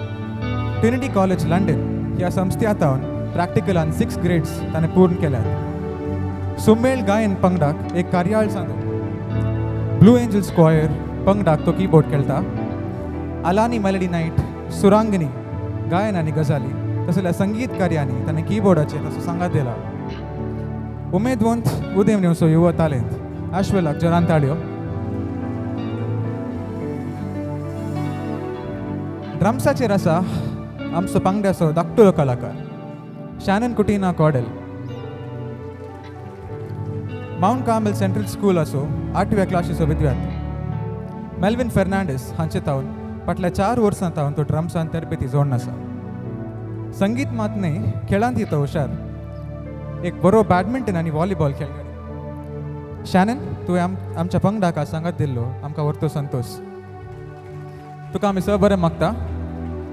ट्रिनिटी कॉलेज लंडन ह्या संस्थ्यांतून प्रॅक्टिकलान 6 ग्रेड्स ताणें पूर्ण केल्यात. सुमेळ गायन पंगडाक एक कार्यावळ सांदो. ब्लू एंजल्स क्वायर पंगडाक तो किबोर्ड खेळटा. अलानी मेलडी नायट, सुरांगनी गायन आनी गजाली तसल्या संगीत कार्यांनी ताणें किबोर्डाचेर तसो सांगात दिला. उमेदवंत उदेम नेवसो युवा तालेंत आश्वेलाक जोरान ताळयो. ड्रम्साचेर आसा आमचो पंगडाचो धाकटुलो कलाकार Shannon Coutinho Caudel. Mount Carmel Central स्कूलाचो 8व्या क्लासीचो विद्यार्थी. मेल्विन फेर्नांडीस हांचे तावन फाटल्या 4 वर्सां तावन तो ड्रम्सान तरबेती जोडून आसा. संगीत मात न्हय, खेळांत तो हुशार. एक बरो बॅडमिंटन आनी व्हॉलीबॉल खेळगडी. शॅनन, तुवें आमच्या पंगडाक सांगात दिल्लो आमकां व्हरतो संतोष. तुका आमी स बरें मागता.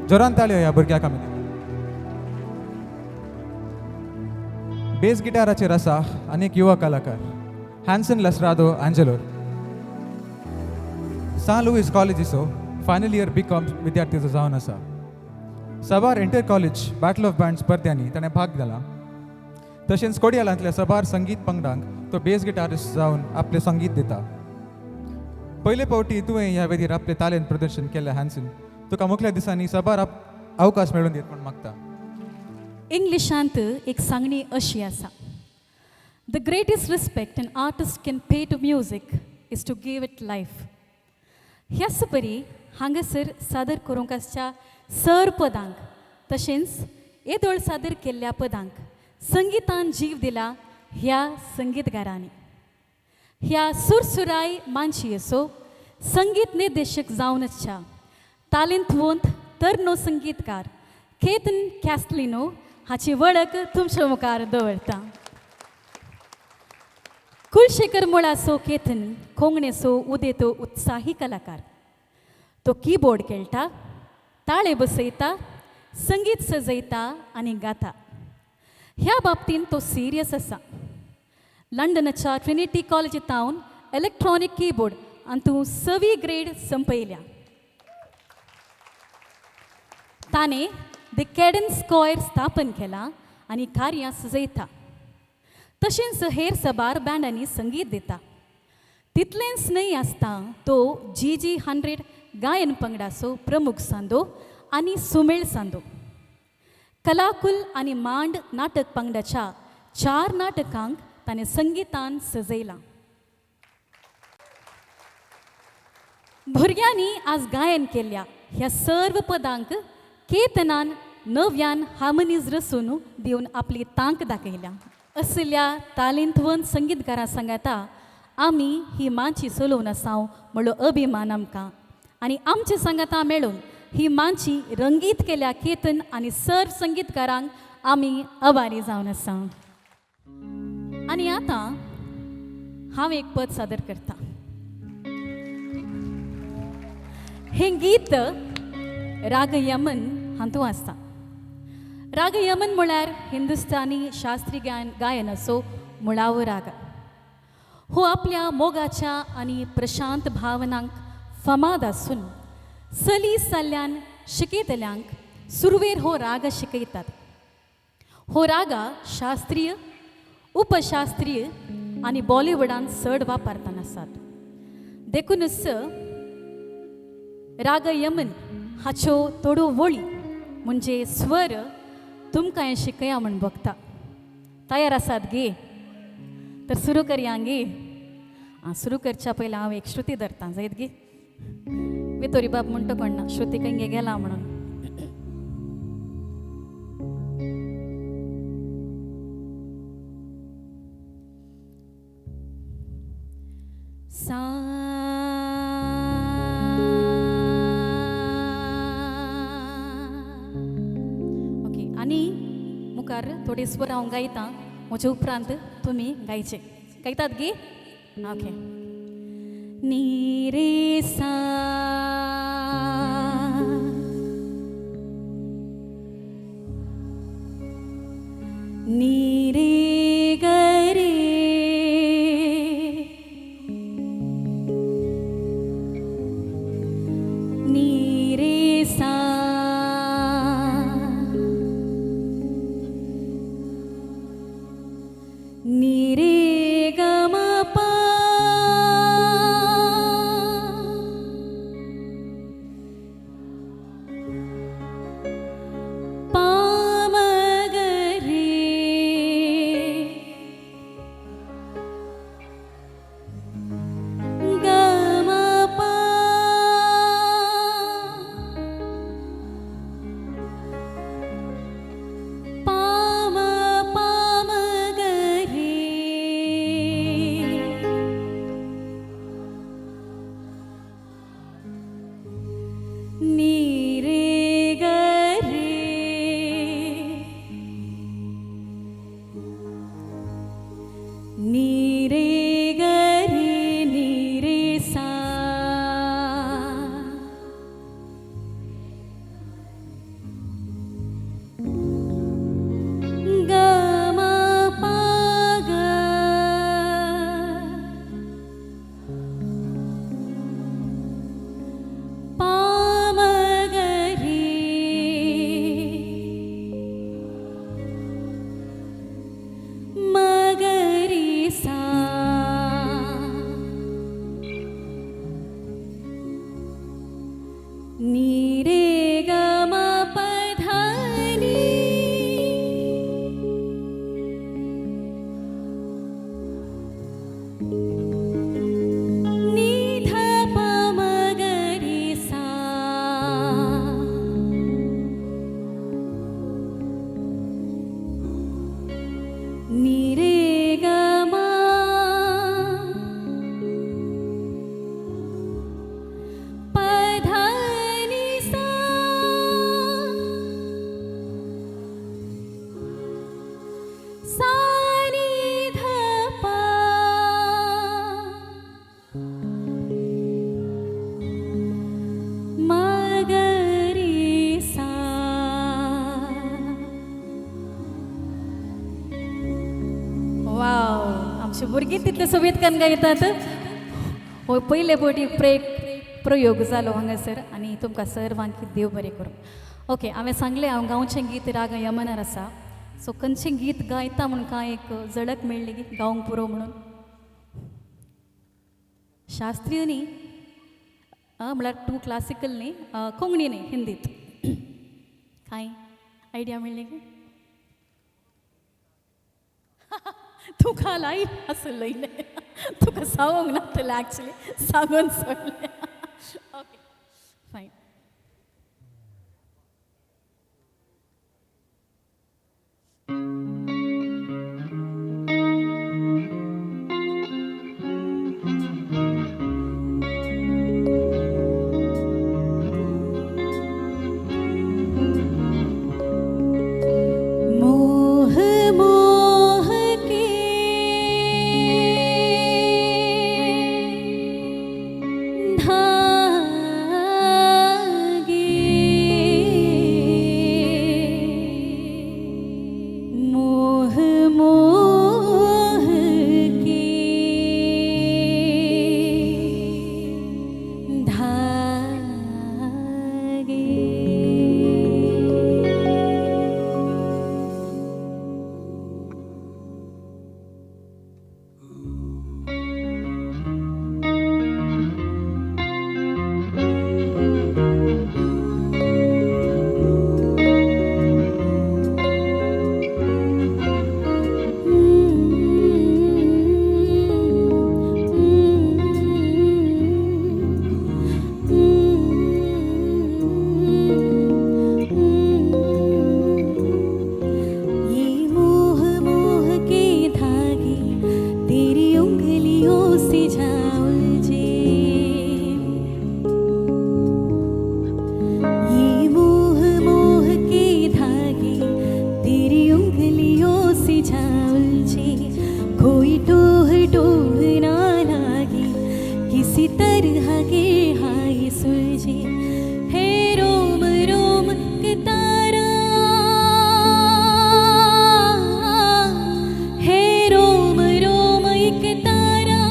जोरान ताळयो ह्या भुरग्याक आमी. बेस गिटाराचेर आसा आनी एक युवा कलाकार हॅन्सन लसरादो आंजेलोर. सान लुईस कॉलेजीचो फायनल इयर बी कॉम विद्यार्थीचो जावन आसा. साबार inter college battle of band स्पर्ध्यांनी ताणें भाग दिला. तशेंच कोडियालांतल्या साबार संगीत पंगडांक तो बेस गिटारिस्ट जावन आपलें संगीत दिता. पयले फावटी तुवें ह्या वेदीर आपलें तालेंत प्रदर्शन केलें हॅन्सन, तुका मुखल्या दिसांनी साबार अवकाश मेळून दित म्हूण मागता. इंग्लिशांत एक सांगणी अशी आसा, the greatest respect an artist can pay to music is to give it life. ह्याच परी हांगासर सादर करूंक आसच्या सर पदांक तशेंच येदोळ सादर केल्ल्या पदांक संगितान जीव दिला ह्या संगीतगारांनी. ह्या सुरसुराय मानशियेचो संगीत निर्देशक जावन आसच्या तालेंतवंत तरनो संगीतकार केतन कॅस्टलिनो हाची वळख तुमच्या मुखार दवरता. कुलशेखर मुळाचो केतन कोंगणेचो उदेतो उत्साही कलाकार. तो किबोर्ड खेळटा, ताळे बसयता, संगीत सजयता आनी गाता. ह्या बाबतींत तो सिरियस आसा. लंडनाच्या ट्रिनिटी कॉलेजींत इलेक्ट्रॉनीक किबोर्ड हातूंत सवी ग्रेड संपयल्या. ताणें the cadence coir स्थापन केला आनी कार्यां सजयता. तशेंच हेर साबार बँडांनी संगीत दिता. तितलेंच न्हय आसता तो जी 100 गायन पंगडाचो प्रमुख सांदो आनी सुमेळ सांदो. कलाकुल आनी मांड नाटक पंगडाच्या 4 नाटकांक ताणें संगितान सजयलां. भुरग्यांनी आज गायन केल्ल्या ह्या सर्व पदांक केतनान नव्यान हार्मनीज रचून दिवन आपली तांक दाखयल्या. असल्या तालेंतवंत संगीतकारां सांगाता आमी ही माची चलोवन आसाव म्हणलो अभिमान आमकां आनी आमचे सांगाता मेळून ही माची रंगीत केल्या केतन आनी सर्व संगीतकारांक आमी आभारी जावन आसा. आनी आतां हांव एक पद सादर करता. हें गीत राग यमन हातूंत आसा. राग यमन म्हळ्यार हिंदुस्तानी शास्त्रीय गायनाचो मुळावो राग. हो आपल्या मोगाच्या आनी प्रशांत भावनांक फामाद आसून सली सल्ल्यान शिकयतल्यांक सुरवेर हो राग शिकयतात. हो रागा शास्त्रीय, उपशास्त्रीय आनी बॉलिवूडान चड वापरतना आसात. देखूनच राग यमन हाच्यो थोड्यो वळी म्हणजे स्वर तुमकां हें शिकया म्हूण बघता. तयार आसात गे? तर सुरू करया गे. आं, सुरू करच्या पयलीं हांव एक श्रुती धरता जायत गे. वितोरी बाब म्हणटा कोण ना श्रुती खंय गेला म्हणून. सा ओके. आनी मुखार थोडे स्वर हांव गायता, म्हजे उपरांत तुमी गायचे. गायतात गे? ओके. नी रे सा नी रे ग रे नी रे सा नी रे ग म प पा म ग रे. नी रे ग मा प ध नी सा सा नी ध प म ग रे सा. वाव, आमची भुरगीं तितले सोबीत कन्न गायतात. हो पयले फावटी प्रयोग जालो हांगासर आनी तुमकां सर्वांक देव बरें करूं. ओके, हांवें सांगलें हांव गांवचें गीत राग यमनार आसा. सो खंयचें गीत गायता म्हूण कांय एक झळक मेळ्ळी की गावंक पुरो म्हणून? शास्त्रीय न्ही, म्हळ्यार टू क्लासिकल न्ही, कोंकणी न्ही, हिंदीत कांय आयडिया मेळ्ळी की तुका लाय आसलें तुका सांगूंक नातलें एक्चुली सांगून सोडलें. Okay fine. मोह मोह के धागे, मोह मोह के धागे. ये मोह मोह के धागे तेरी उंगलियों से जा उलझे, ये मोह मोह के धागे तेरी उंगलियों से जा उलझे, कोई टोह टोह ना लागे किसी तरह के हाय सुलझे. हे रोम रोम के तारा, हे रोम रोम एक तारा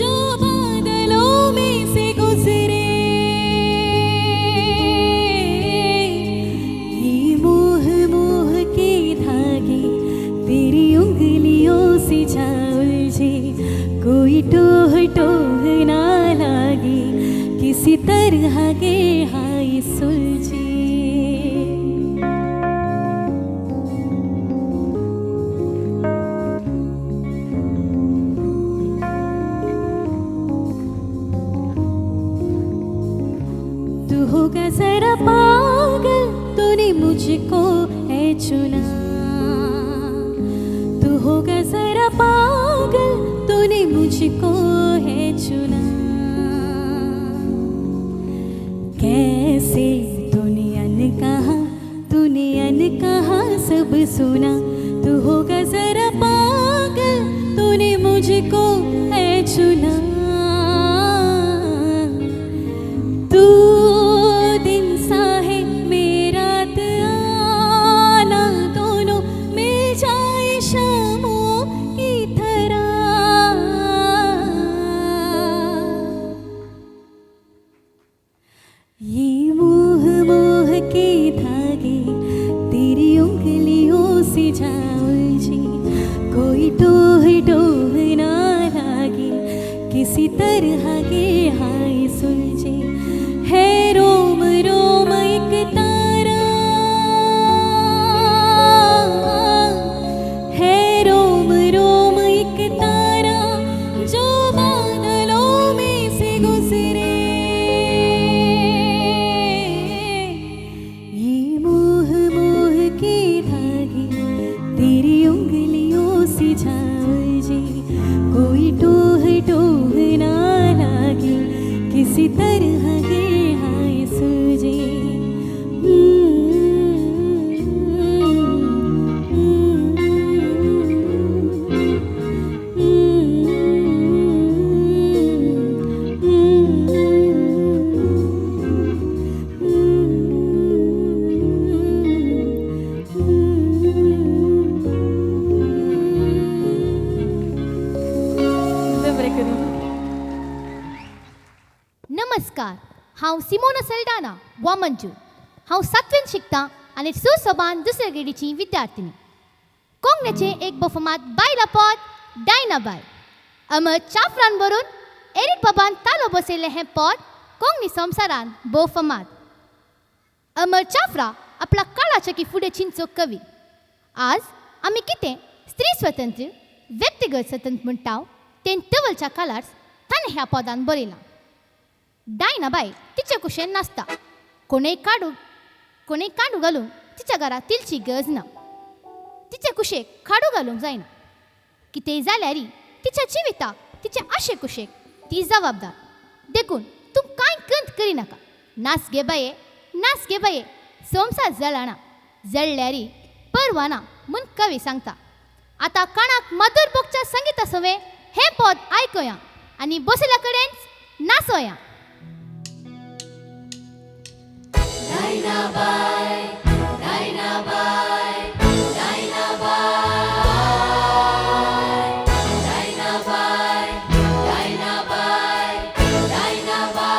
जो बादलों में से गुजरे, ये मोह मोह के धागे तेरी उंगलियों से जा उलझे, कोई टोह टोह ना लागे किसी तरह के हाय सुलझे. तू होगा जरा पागल तूने मुझको है चुना, तू होगा जरा पागल तूने मुझको है चुना. कैसे तूने अन कहा, तूने अन कहा सब सुना, तू होगा जरा पागल तूने मुझको है चुना. तू दिन सा है मेरा आना, दोनों मिल जाए शामों की तरह. ये मोह मोह के धागे तेरी उंगलियों से जा उलझे, कोई टोह टोह ना लागे किसी तरह के हाय सुलझे. है रोम रोम एक तारा, है रोम रोम एक तारा जो बादलों में से गुजरे, ये मोह मोह के धागे तेरी उंगलियों जाओ जी, कोई टोह टोह ना लागे, किसी तरह के हाय सूझे। नमस्कार, हांव सिमोना सल्डाना वामनजू. हांव सातवेंत शिकता आनी सुसोबान दुसऱ्या ग्रेडीची विद्यार्थिनी. कोंकणीचें एक बफमात बायला पद डायनाबाय अमर चाफ्रान बरोवन एरिक बाबान तालो बसयल्लें हें पद कोंकणी संवसारान भोव फामाद. अमर चाफ्रा आपल्या काळाच्या की फुडें चिंतचो कवी. आज आमी कितें स्त्री स्वतंत्र व्यक्तिगत स्वतंत्र म्हणटा तें तवलच्या काळार ताणें ह्या पदान बरयलां. डायनाबाय तिचे कुशेन नासता, कोणेय काडू घालून तिच्या घरा तिलची गरज ना, तिचे कुशेक खाडू घालूंक जायना. कितेंय जाल्यार तिच्या जिविताक तिचे आशे कुशेक ती जबाबदार. देखून तूं कांय कंत करिनाका. नास गे बाये, नास गे बाये, संवसार जळना, जळ्ळ्यार परवाना म्हूण कवी सांगता. आतां कानाक मधुर भोगच्या संगिता सवें हें पद आयकुया आनी बशिल्ल्या कडेन नाचोया. Dynabai, Dynabai, Dynabai, Dynabai, Dynabai, Dynabai.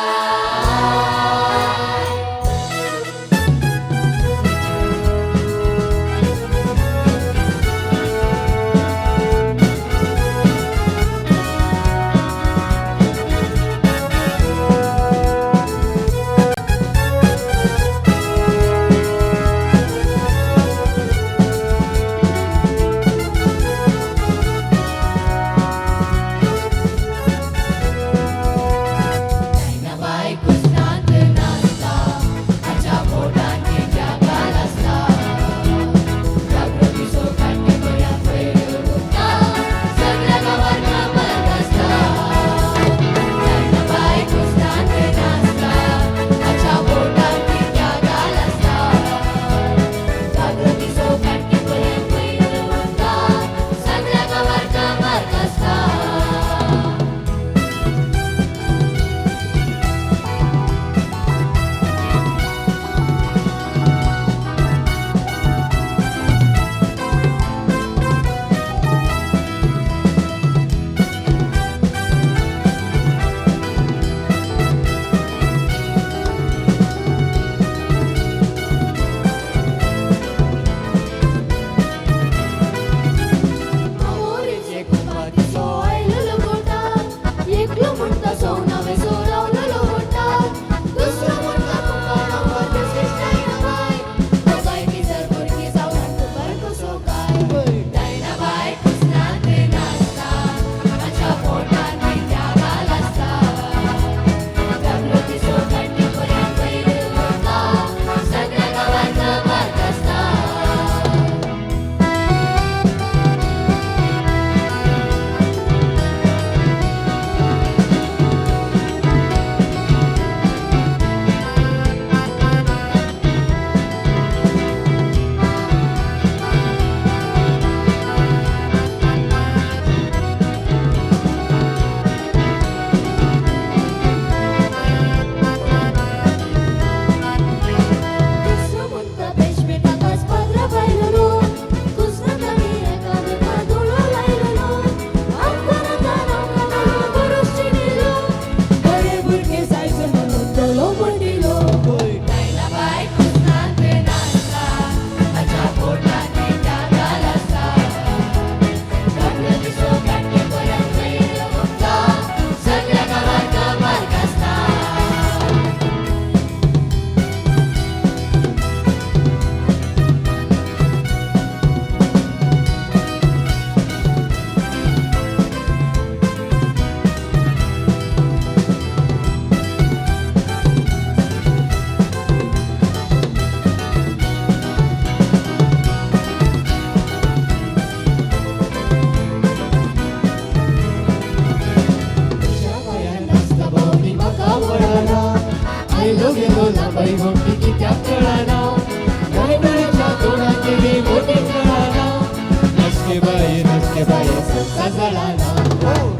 सजळाना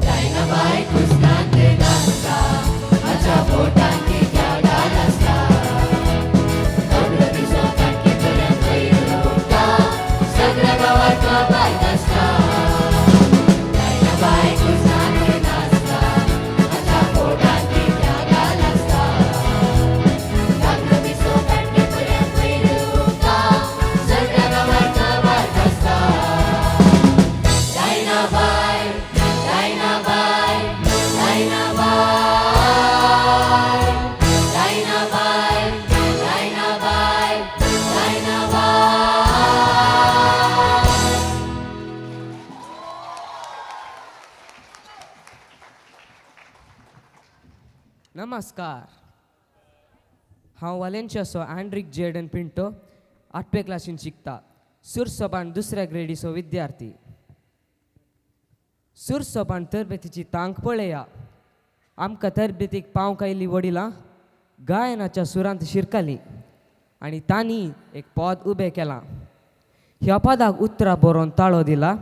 डायनाबाय कुसनांत नाचता हाच्या बोटान कित्या गाल आसता सगळो दिसो काटके पर्यंत वयर उरता सगळ्या गांवात बाय नाचता डायनाबाय कुसनांत नाचता हाच्या बोटान कित्या गाल आसता सगळो दिसो काटके पर्यंत वयर उरता सगळ्या गांवात बाय नाचता डायनाबाय डायनाबाय डायनाबाय डायनाबाय डायनाबाय डायनाबाय. नमस्कार, हांव वालेंच्याचो आंड्रीक जेडन पिंटो, आठवे क्लासीन शिकता, सुरसोबान दुसऱ्या ग्रेडीचो विद्यार्थी. सुरसोबान तरबेतीची तांक पळया. आमकां तरबेतीक पावंक आयिल्लीं वडिलां गायनाच्या सुरांत शिरकालीं आनी तांणी एक पद उबें केलां. ह्या पदाक उतरां बरोवन ताळो दिला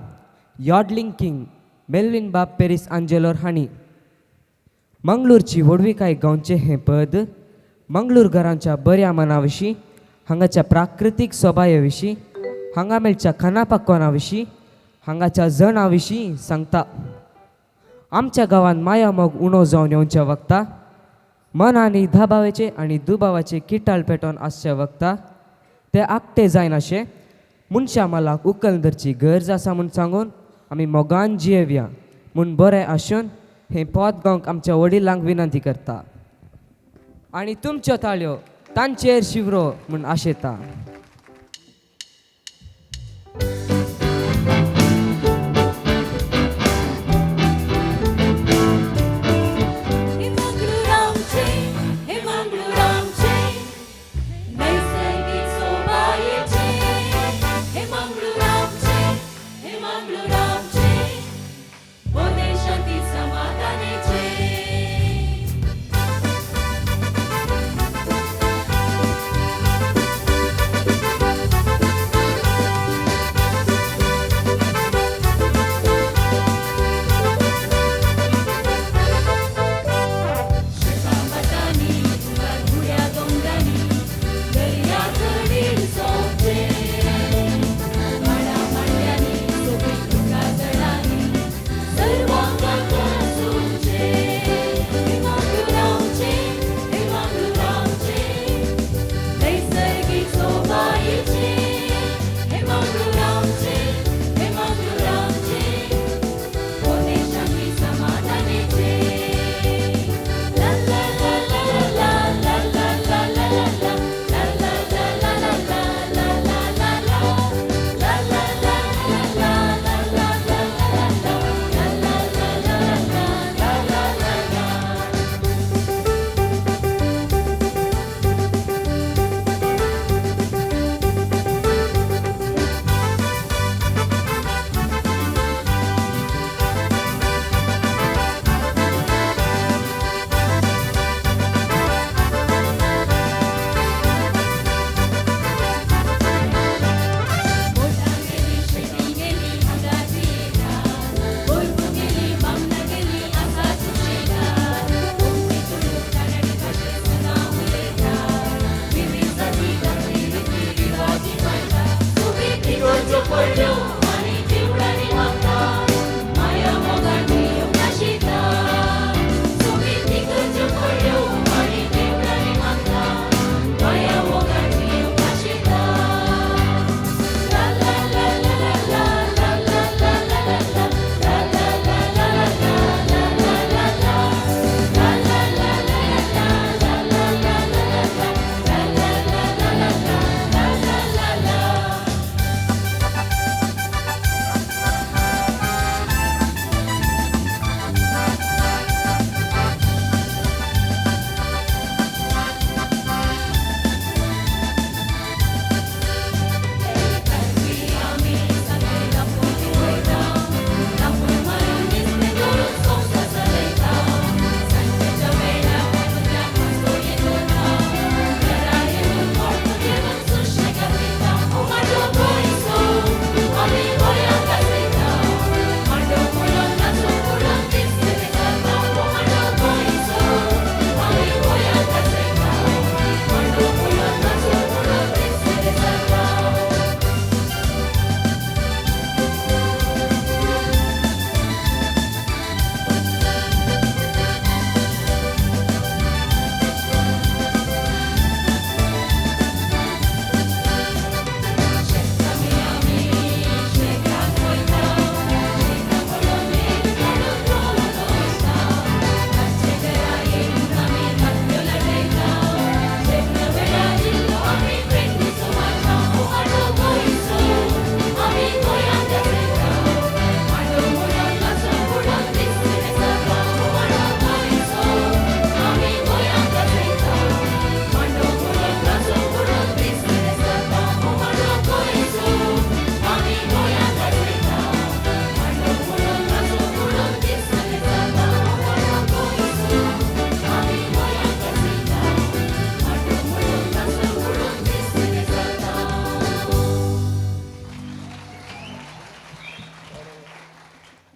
यॉडलिंग किंग मेल्विन बाब पेरीस आंजेलोर हांणी. मंगळूरची व्हडविकाय गांवचें हें पद मंगळूर घरांच्या बऱ्या मना विशीं, हांगाच्या प्राकृतीक सोबाये विशीं, हांगा मेळच्या खाना पक्वाना विशीं, हांगाच्या जणां विशीं सांगता. आमच्या गांवांत माया मोग उणो जावन येवच्या वखता, मन आनी धाबावेचे आनी दुबावाचे किटाळ पेटोवन आसच्या वखता ते आकटे जायनाशें मनशां मालाक उकल धरची गरज आसा म्हूण सांगून आमी मोगान जियेवया म्हूण बरें आसून हें पद गावंक आमच्या वडिलांक विनंती करता आनी तुमच्यो ताळयो तांचेर शिवरो म्हूण आशेता. हे मंगळूर आमचें, हे मंगळूर आमचें, नैसर्गिक सोबायेचें. हे मंगळूर आमचें, हे मंगळूर आमचें, बोधे शांती समाधानाचें.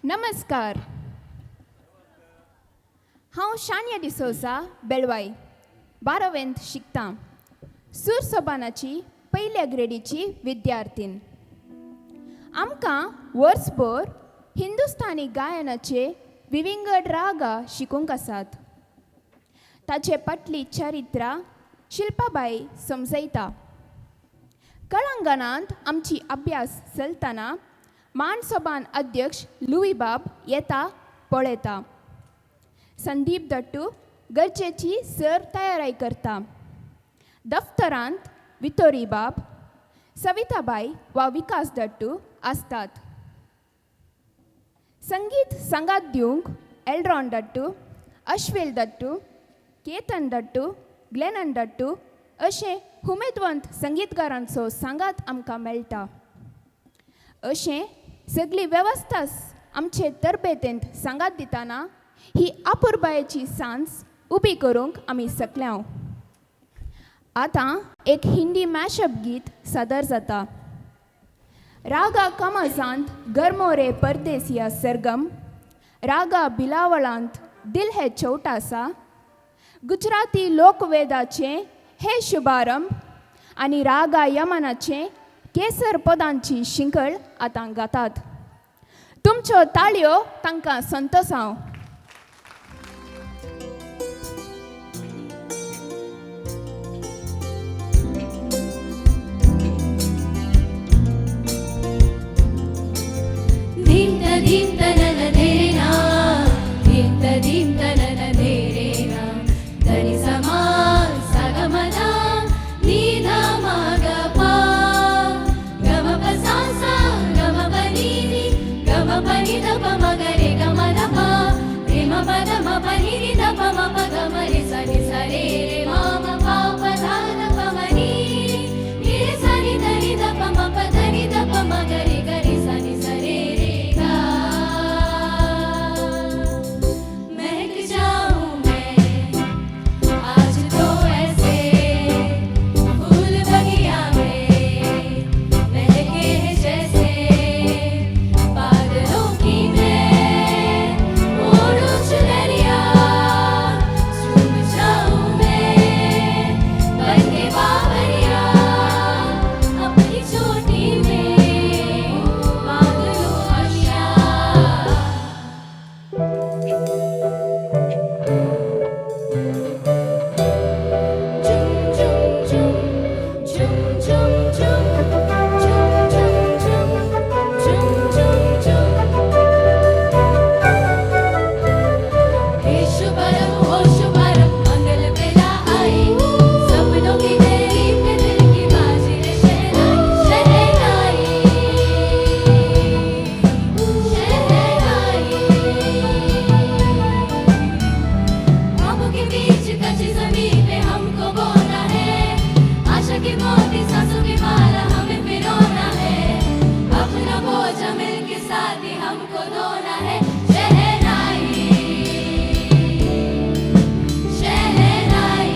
नमस्कार. हांव शान्या डिसोजा बेळवाय, बारावेंत शिकतां, सुरसोबानाची पयल्या ग्रेडीची विद्यार्थीन. आमकां वर्सभर हिंदुस्तानी गायनाचे विविंगड रागा शिकूंक आसात. ताचे फाटली चरित्रां शिल्पाबाई समजयता. कळंगणांत आमची अभ्यास चलतना मानसोबान अध्यक्ष लुईबाब येता पळयता. संदीप दट्टू गरजेची सर तयारी करता. दफ्तरांत वितोरीबाब, सविताबाई वा विकास दट्टू आसतात. संगीत सांगात दिवंक एल्ड्रॉन दट्टू, अश्विल दट्टू, केतन दट्टू, ग्लेनन दट्टू अशें हुमेदवंत संगीतकारांचो सांगात आमकां मेळटा. अशें सगळी वेवस्थास आमचे तरबेतेंत सांगात दितना ही आपुरबायेची सांज उबी करूंक आमी सकल्यांव. आतां एक हिंदी मॅशअप गीत सादर जाता. रागा कमाजांत गरमोरे परदेसिया सरगम, रागा बिलावळांत दिल है छोटासा, गुजराती लोकवेदाचें हे शुभारंभ आनी रागा यमनाचें केसर पदांची शिंकळ आतां गातात. तुमच्यो ताळयो तांकां संतोसांव. धीम त धीम त न धीरे ना, धीम त धीम त न धीरे ना, धनि समा सा ग म धा नि ध म ग प, ग म प सा सा ग म प नि नि ग म प नि ध प म ग रे ग म ध प, रे म प ध म प नि नि ध प म प ग म रे सा नि सा रे रे म म प प ध ध प म नि नि रे सा नि ध नि ध प म प ध नि ध प म ग रे ग रे सा नि सा रे रे गा. महक जाऊं मैं आज तो ऐसे फूल बगिया में महके हैं जैसे बादलों की मैं ओढ़ूं चुनरिया, झूम जाऊं मैं बन के बावरिया अपनी चोटी में बादलों आशिया. झुम झुम झुम झुम झुम झुम झुम झुम झुम झुम झुम झुम. हे शुभारंभ हो शुभारंभ मंगल बेला आई, सपनों की देरी पे दिल की बाजी रे शहनाई, शहनाई शहनाई. ख्वाबों के बीच कच्ची जमीन पे हमको बोना है, आशा की मोती सांसों की माला हमें पिरोना है, अपना बोझ मिल के साथ ही हमको धोना है. शहनाई शहनाई.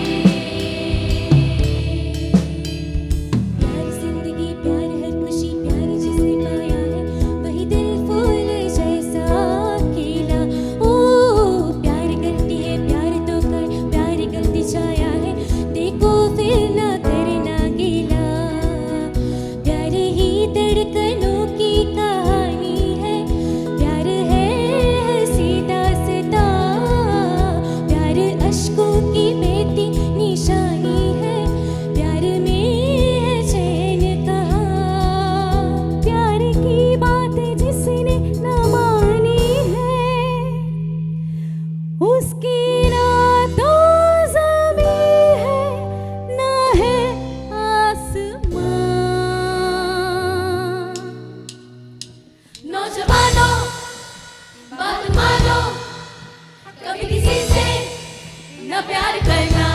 प्यार जिंदगी प्यार हर खुशी प्यार जिसने पाया है वही दिल फूल जैसा खिला. ओ प्यार करती है प्यार तो कर, प्यार गलती छाया है देखो फिर ना करना गिला. प्यार ही धड़कनों की कहानी है, प्यार है हंसी दास्तां, प्यार अश्कों की बहती निशानी है, प्यार में है चैन कहाँ. प्यार की बात जिसने न मानी है उसकी ना तो ज़मीं है ना है आसमां. नौजवानों बात मानो, कभी किसी से न प्यार करना.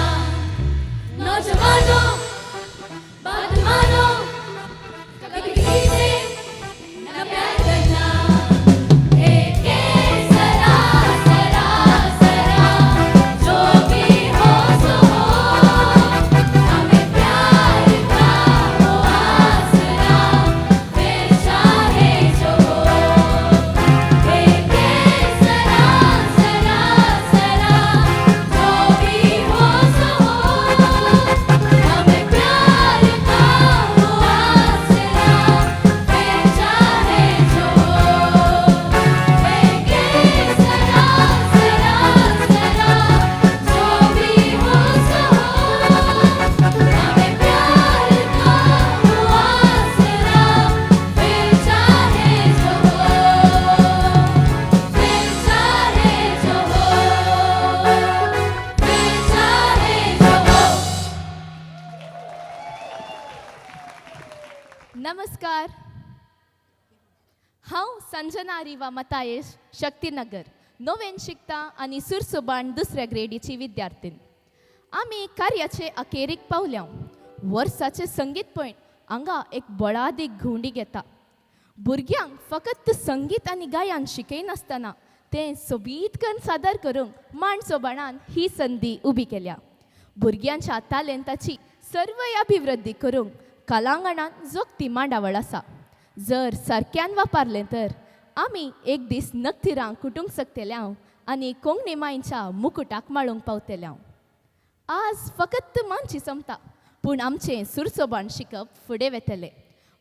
नौजवानों बात मानो, कभी किसी से न प्यार करना. एक सरा सरा सरा जो भी हो सो हो, हमें प्यार का हो आसरा, फिर चाहे जो हो. एक नमस्कार. हांव संजना रिवा मतायेश, शक्तीनगर, नोवेन शिकता आनी सुरसुबाण दुसऱ्या ग्रेडीची विद्यार्थीन. आमी कार्याचे अखेरीक पावल्या. वर्साचें संगीत पॉयंट हांगा एक बळादीक घुंवडी घेता. भुरग्यांक फकत संगीत आनी गायन शिकयनासतना तें सोबीत करून सादर करूंक मांड सोबाणान ही संदी उबी केल्या. भुरग्यांच्या तालेंताची सर्वय अभिवृद्धी करूंक कलांगणान जोगती मांडावळ आसा. जर सारक्यान वापरलें तर आमी एक दीस नकतिरां कुटूंक शकतले हांव आनी कोंकणी मांयच्या मुकुटाक माळूंक पावतले हांव. आज फकत मानची सोंपता, पूण आमचें सुरसोबाण शिकप फुडें वेतलें.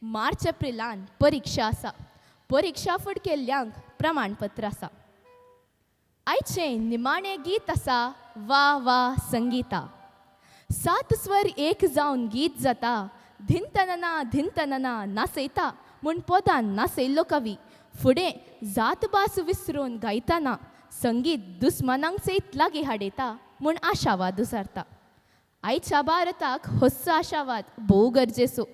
मार्च एप्रिलान परिक्षा आसा. परिक्षा फुड केल्ल्यांक प्रमाणपत्र आसा. आयचें निमाणें गीत आसा वा वा संगीता. सात स्वर एक जावन गीत जाता. धिनतनना धिनतनना नाचयता म्हूण पदान नाचयल्लो कवी फुडें जात भास विसरून गायतना संगीत दुस्मानांक सयत लागीं हाडयता म्हूण आशावाद उसारता. आयच्या भारताक होस्सो आशावाद भोव गरजेचो.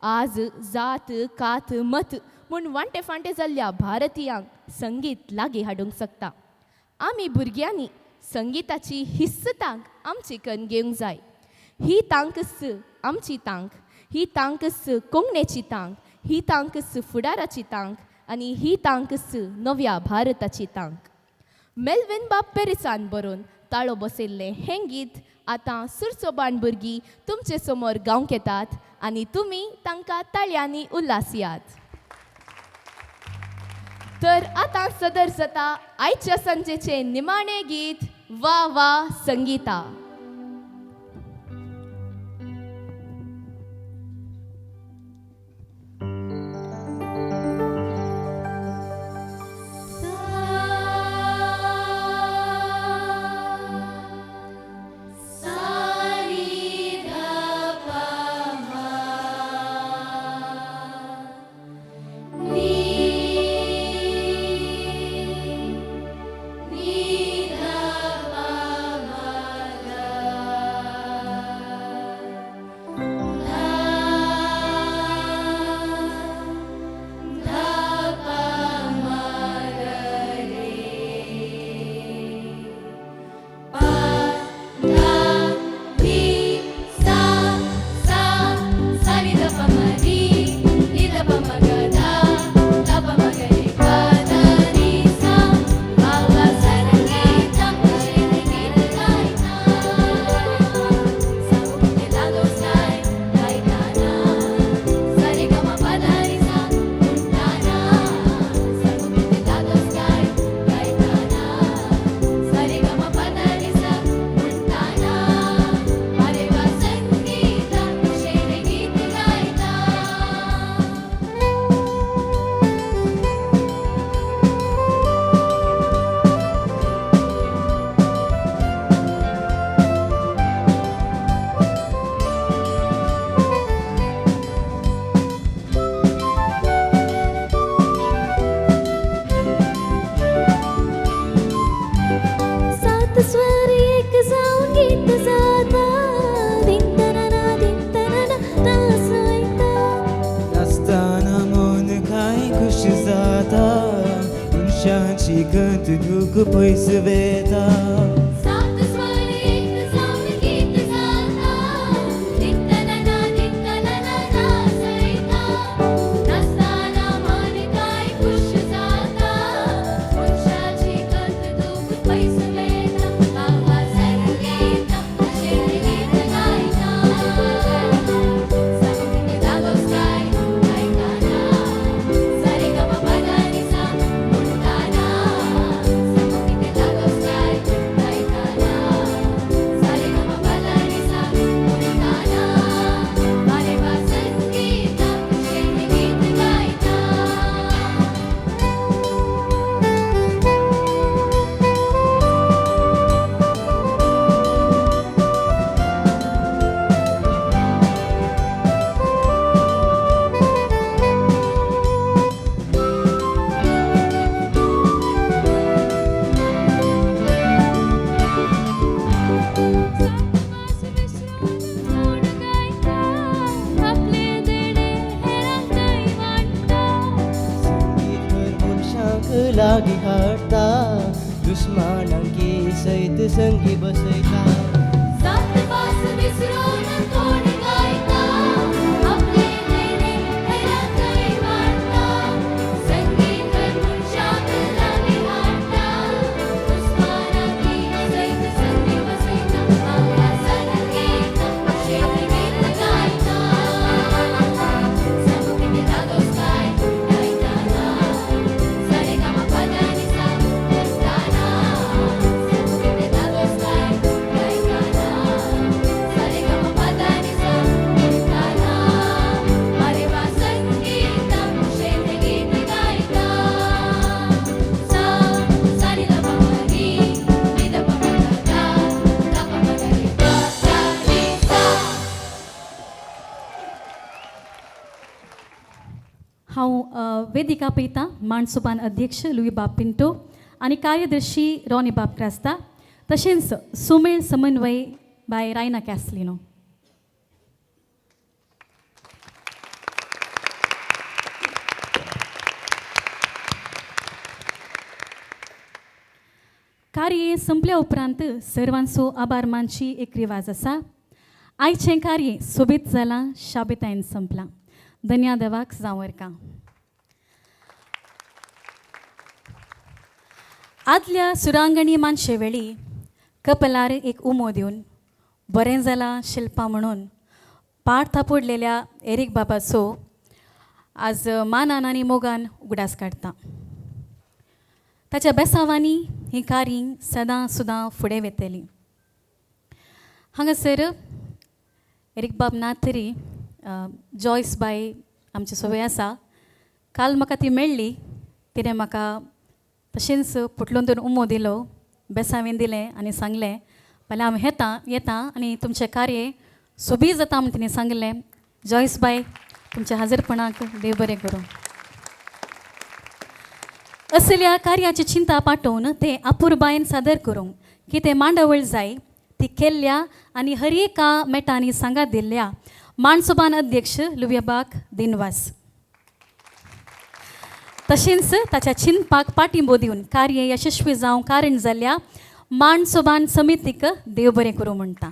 आज जात कात मत म्हूण वांटे फांटे जाल्ल्या भारतीयांक संगीत लागीं हाडूंक शकता. आमी भुरग्यांनी संगीताची हिस्स तांक आमची कन्न घेवंक जाय. ही तांकच आमची तांक, ही तांकच कोंकणेची तांक, ही तांकच फुडाराची तांक आनी ही तांकच नव्या भारताची तांक. मेल्विन बाब पेरिसान बरोवन ताळो बसयल्लें हें गीत आतां सुरसोबाण भुरगीं तुमचे समोर गावंक येतात आनी तुमी तांकां ताळयांनी उल्हासयात. तर आतां सदर जाता आयच्या सांजेचें निमाणें गीत वा वा संगीता. सात स्वर एक जावन गीत जाता. धिंतनना धिंतनना नाचयता. नाचतना मन कांय खुश जाता. मनशाची गत दूख पयस वेता. सात स्वर एक जावन गीत जाता. धिंतनना धिंतनना नाचयता. नाचतना मन कांय खुश जाता. मनशाची गत दूख पयस वेता. बाबा संगीता अशें गीत गायता. सांगू लागोस काय गायताना. सारेगमपदनिसा म्हणटाना. सांगू लागोस काय गायताना. लागीं हाडटा, दुस्मानांकी सयत संगी बसयता. जात पास विसरून कोण गायता, आपले देणे हेरांकय वांट्टा. संगीत मनशाक लागीं हाडटा, दुस्मानांकी सयत संगी बसयता. आहा संगीत शेतगीत गायता, सामकें दादोसकाय गायताना, सारेगमपदनिसा करताना. सामकें दादोसकाय गायताना, सारेगमपदनिसा करताना. अरे वा संगीत शेतगीत गायता. सा सा नी the प म री, नी the प म ग गा, गा प म ग रे ग सा री सा. हांव वेदिका पयता माणसोबान अध्यक्ष लुई बाब पिंटो आनी कार्यदर्शी रॉनी बाब क्रास्ता, तशेंच सुमेळ समन्वय बाय रायना कॅसलिनो. कार्य संपल्या उपरांत सर्वांचो आभार मानची एक रिवाज आसा. आयचें कार्य सोबीत जालां, शाबितायेन संपलां. धन्या देवाक जावं. आदल्या सुरांगणी मानशे वेळी कपलार एक उमो दिवन बरें जालां शिल्पा म्हणून पाट थापोडलेल्या एरीक बाबाचो आज मानान आनी मोगान उगडास काडटा. ताच्या बेसावांनी ही कार्य सदां सुदां फुडें वेतली. हांगासर एरीक बाब ना तरी जॉयस बाय आमचे सोबे आसा. काल म्हाका ती मेळ्ळी, तिणें म्हाका तशेंच पुटलून दोन उमो दिलो, बेसावेन दिलें आनी सांगलें फाल्यां हांव येता आनी तुमचें कार्य सोबीत जाता म्हूण तिणें सांगलें. जॉयस बाय, तुमच्या हाजरपणाक देव बरें करूं. असल्या कार्याची चिंता पाठोवन तें अपुरबायेन सादर करूंक कितें मांडावळ जाय ती केल्ल्या आनी हर एका मेटांनी सांगात दिल्ल्या माणसोबान अध्यक्ष लुव्याबाक दिनवास. तशेंच ताच्या चिंतपाक पाठिंबो दिवन कार्य यशस्वी जावंक कारण जाल्ल्या माणसोबान समितीक देव बरें करूं म्हणटा.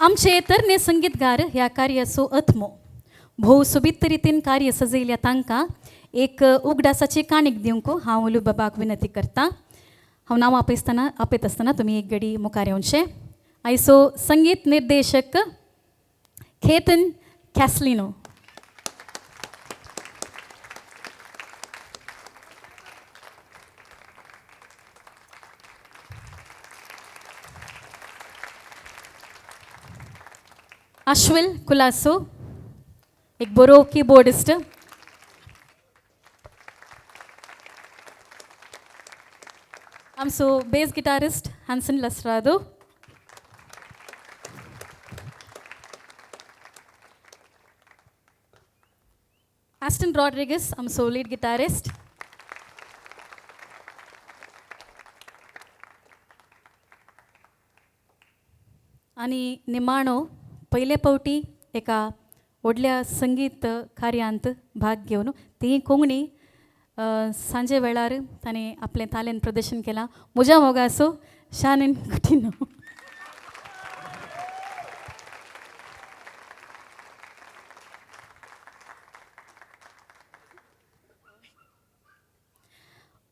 आमचे तरणे संगीतगार ह्या कार्याचो आत्मो भोव सोबीत रितीन कार्य सजयल्या तांकां एक उगडासाची काणीक दिवंक हांव लुबाबाक विनंती करता. हांव नांव आपयत आसतना तुमी एक घडी मुखार येवचें. आयचो संगीत निर्देशक खेतन कॅसलिनो. अश्विल कुलासो, एक बरो कीबोर्डिस्ट. आमचो बेस गिटारिस्ट हान्सन लसरादो. आस्टन रॉड्रिगस आमचो लीड गिटारिस्ट. आनी निमाणो पयले फावटी एका व्हडल्या संगीत कार्यांत भाग घेवन ती कोंकणी सांजे वेळार ताणें आपलें तालेंत प्रदर्शन केलां. म्हज्या मोगाचो शानेन कुटिनो.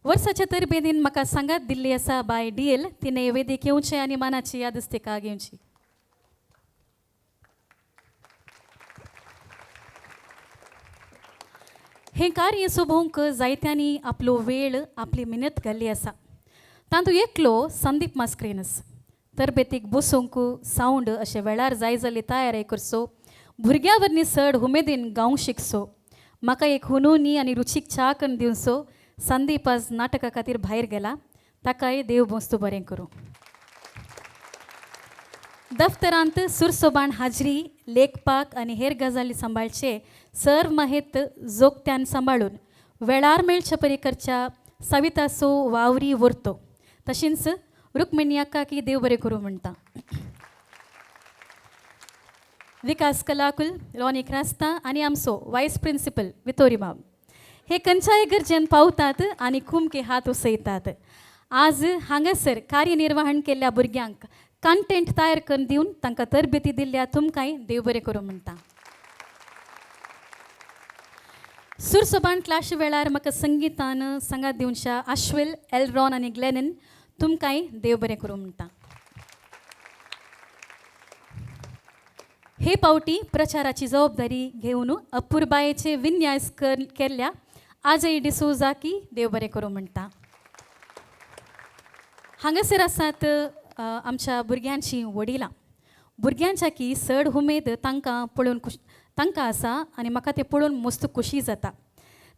वर्साच्या तरबेदीन म्हाका सांगात दिल्ली आसा बाय डी एल. तिणें वेदीक येवचें आनी मानाची यादस्तिका घेवची. हें कार्य सोबोवंक जायत्यांनी आपलो वेळ आपली मिनत घाल्ली आसा. तातूंत एकलो संदीप मास्क्रेनस तरबेतीक बसूंक सावंड अशें वेळार जाय जाल्ली तयारी करचो, भुरग्यां वरवीं चड उमेदीन गावंक शिकचो, म्हाका एक हुनूनी आनी रुचीक च्या करून दिवचो संदीप आज नाटका खातीर भायर गेला, ताकाय देव बस्तू बरें करूं. दफ्तरांत सुरसोबाण हाजरी लेखपाक आनी हेर गजाली सांबाळचे सर्व माहेत जोगत्यान सांबाळून वेळार मेळचे परी करच्या सविताचो वावरी व्हरतो. तशेंच रुक्मिणी अक्का की देव बरें करूं म्हणटा. विकास कलाकुल रॉनी क्रास्ता आनी आमचो वायस प्रिंसिपल वितोरी बाब हे खंयच्याय गरजेन पावतात आनी कुमके हात उसयतात. आज हांगासर कार्यनिर्वहण केल्ल्या भुरग्यांक कंटेंट तयार करून दिवन तांकां तरबेती दिल्ल्या तुमकांय देव बरें करूं म्हणटा. सुरसोबान क्लास वेळार म्हाका संगितान सांगात दिवनशा आश्वेल, एलरॉन आनी ग्लेनन तुमकांय देव बरें करूं म्हणटा. हे पावटी प्रचाराची जबाबदारी घेवन अपुरबायेचे विन्यास केल्ल्या आजय डिसोजा की देव बरें करूं म्हणटा. हांगासर आसात आमच्या भुरग्यांची वडिलां. भुरग्यांच्या की चड उमेद तांकां पळोवन तांकां आसा आनी म्हाका तें पळोवन मस्त खोशी जाता.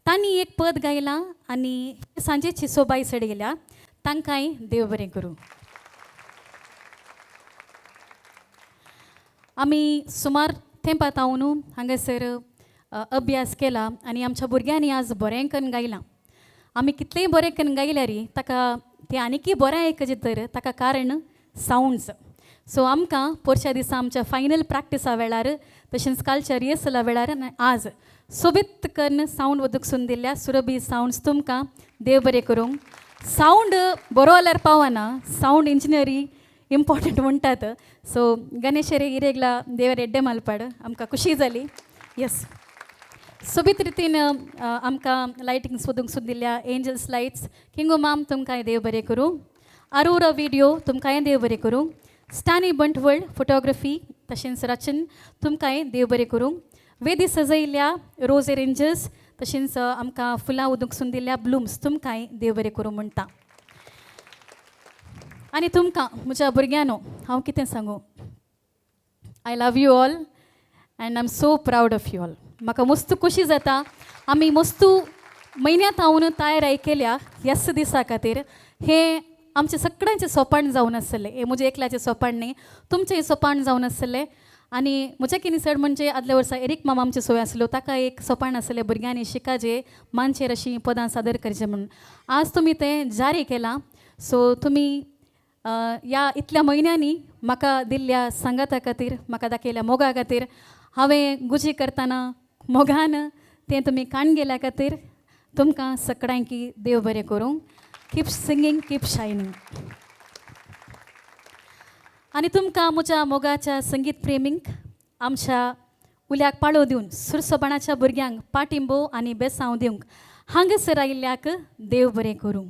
तांणी एक पद गायलां आनी सांजेची सोबाय चडयल्या. तांकांय देव बरें करूं. आमी सुमार तेंपा तावन हांगासर अभ्यास केला आनी आमच्या भुरग्यांनी आज बरें करून गायलां. आमी कितलेंय बरें करून गायल्यार ताका तें आनीकय बरें आयकचें तर ताका कारण सावंड्स. सो आमकां पोरच्या दिसा आमच्या फायनल प्रॅक्टिसा वेळार तशेंच कालच्या रिहर्सला वेळार आनी आज सोबीत करून सावंड वदूक दिल्ल्या सुरभी सावंड्स तुमकां देव बरें करूंक. सावंड बरो जाल्यार पावना, सावंड इंजिनियरी इम्पॉर्टंट म्हणटात. सो गणेशरे इरेगला देवर एड्डे मालपाड आमकां खुशी जाली. येस, सोबीत रितीन आमकां लायटींग सोदूंक सुद्दां दिल्ल्या एंजल्स लायट्स किंगो माम तुमकांय देव बरें करूं. आरोरा विडियो तुमकांय देव बरें करूं. स्टानी बंटवळ फोटोग्राफी तशेंच रचन तुमकांय देव बरें करूं. वेदी सजयल्ल्या रोज एरेंजर्स तशेंच आमकां फुलां उदूंक सुन दिल्ल्या ब्लूम्स तुमकांय देव बरें करूं म्हणटा. आनी तुमकां म्हज्या भुरग्यांनो हांव कितें सांगूं, I love you all and I am so proud of you all. म्हाका मस्त खोशी जाता आमी मस्तू म्हयन्यांत हांव तयार केल्या ह्याच दिसा खातीर. हें आमचें सगळ्यांचें सोपाण जावन आसलें, हें म्हजें एकल्याचें सोपाण न्ही, तुमचें सोपाण जावन आसलें. आनी म्हज्या कितें चड म्हणजे आदल्या वर्सा एरीक मामा आमचे सोय आसलो, ताका एक सोपाण आसलें भुरग्यांनी शिकाजे मानचेर अशीं पदां सादर करचें म्हणून. आज तुमी तें जारी केलां. सो तुमी ह्या इतल्या म्हयन्यांनी म्हाका दिल्ल्या सांगाता खातीर, म्हाका दाखयल्या मोगा खातीर, हांवें गुजी करतना मोगान तें तुमी काण गेल्या खातीर तुमकां सगळ्यांकी देव बरें करूं. Keep singing, keep shining. आनी तुमकां म्हज्या मोगाच्या संगीत प्रेमींक आमच्या उल्याक पाळो दिवन सुरसोबाणाच्या भुरग्यांक पाटिंबो आनी बेसांव दिवंक हांगासर आयिल्ल्याक देव बरें करूं.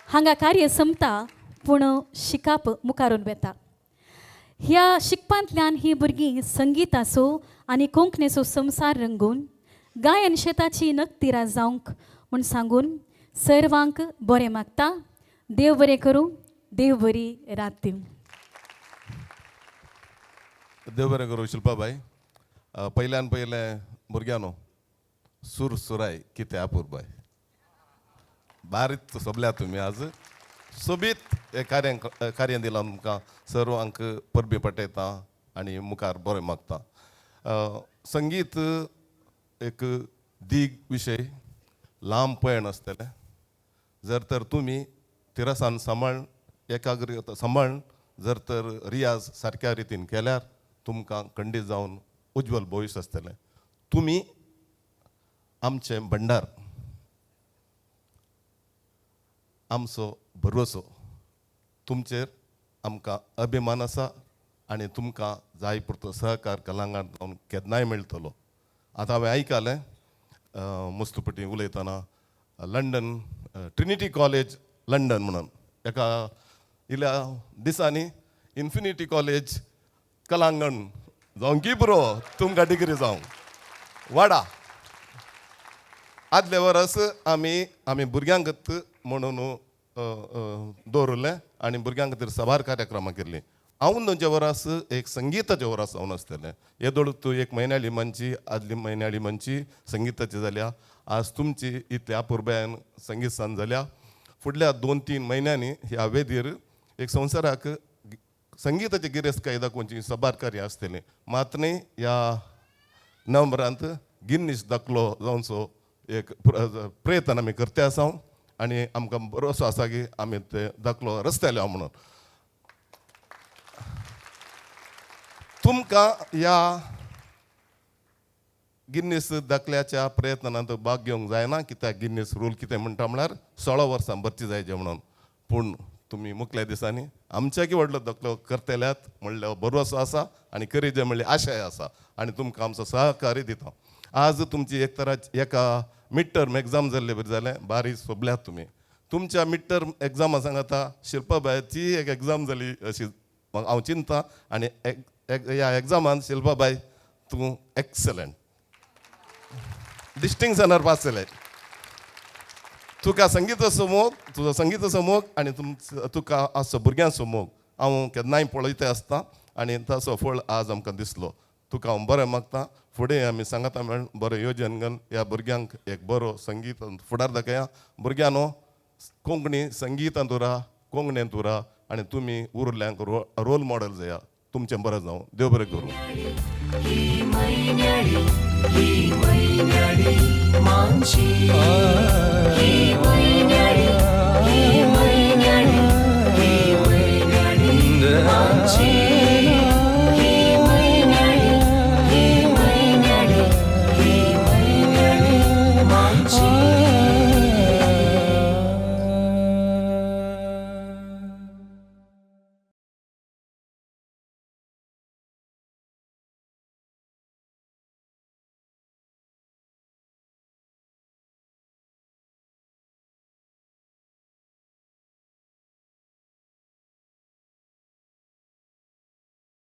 हांगा कार्य सोंपता पूण शिकाप मुखारून वेता. ह्या शिकपांतल्यान ही भुरगीं संगिताचो आनी कोंकणीचो संवसार रंगोवन गायन शेताची नकतिरा जावंक म्हूण सांगून सर्वांक बरें मागता. देव बरें करूं, देव बरी रात दिवं. देव बरें करूं शिल्पाबाई. पयल्यान पयलें भुरग्यांनो सूर सुराय कितें अपुरबाय बारीक सोबल्या तुमी आज सोबीत हे कार्य कार्य दिलां तुमकां सर्वांक परबी पटयता आनी मुखार बरें मागता. संगीत एक दीग विशय, लांब पयण आसतलें. जर तर तुमी तिरसान सांबाळ एकाग्रता सांबाळून जर तर रियाज सारक्या रितीन केल्यार तुमकां खंडीत जावन उज्वल भविश्य आसतलें. तुमी आमचें भंडार, आमचो भरवसो, तुमचेर आमकां अभिमान आसा आनी तुमकां जाय पुरतो सहकार कलांगण जावन केन्नाय मेळटलो. आतां हांवें आयकलें मुस्तुपटी उलयतना लंडन ट्रिनिटी कॉलेज लंडन म्हणून एका इल्या दिसांनी इन्फिनिटी कॉलेज कलांगण जावं की पुरो तुमकां डिग्री जावं वाडा. आदले वरस आमी आमी भुरग्यांक म्हणून दवरलें आनी भुरग्यां खातीर साबार कार्यक्रमां केल्लीं. हांव दोनचे वरास एक संगिताचें वरास जावन आसतलें. येदोळ तूं एक म्हयन्याळी मंची आदली म्हयन्याळी मंची संगिताची जाल्या, आज तुमची इतल्या अपुरबायेन संगीत सांज जाल्या. फुडल्या 2-3 म्हयन्यांनी ह्या वेदीर एक संवसाराक संगिताची गिरेस्तकाय दाखोवची साबार कार्यां आसतलीं. मात न्ही ह्या नोव्हेंबरांत गिन्नीस दाखलो जावचो एक प्रयत्न आमी करते आसा आनी आमकां भरोसो आसा की आमी ते दाखलो रस्त्यार म्हणून. तुमकां ह्या गिन्नीस दाखल्याच्या प्रयत्नांत भाग घेवंक जायना, कित्याक गिन्नीस रूल कितें म्हणटा म्हळ्यार 16 वर्सां भरची जायचे म्हणून. पूण तुमी मुखल्या दिसांनी आमच्याकी व्हडलो दाखलो करतल्यात म्हणल्यार भरवसो आसा आनी करीजे म्हणल्यार आशाय आसा आनी तुमकां आमचो सहकार्य दिता. आज तुमची एक तरा एका मिड टर्म एग्जाम जाल्ले बरी जालें, बारीक सोबल्यात तुमी. तुमच्या मिड टर्म एग्जामा सांगता शिल्पाबायची एक एग्जाम जाली अशी हांव चिंता आनी ह्या एग्जामान शिल्पाबाय तूं एक्सलंट डिस्टिंक्शनार पास जालें. तुका संगीताचो मोग, तुजो संगीताचो मोग आनी तुका आसचो भुरग्यांचो मोग हांव केन्नाय पळयता आसता आनी ताचो फळ आज आमकां दिसलो. तुका हांव बरें मागता, फुडें आमी सांगता म्हण बरें योजन घालून ह्या भुरग्यांक एक बरो संगीत फुडार दाखया. भुरग्यांनो कोंकणी संगीतांत उरा, कोंकणींत उरा आनी तुमी उरल्यांक रोल मॉडल जाया. तुमचें बरें जावं, देव बरें करूं. ही मैन्याळी, ही मैन्याळी मानशी.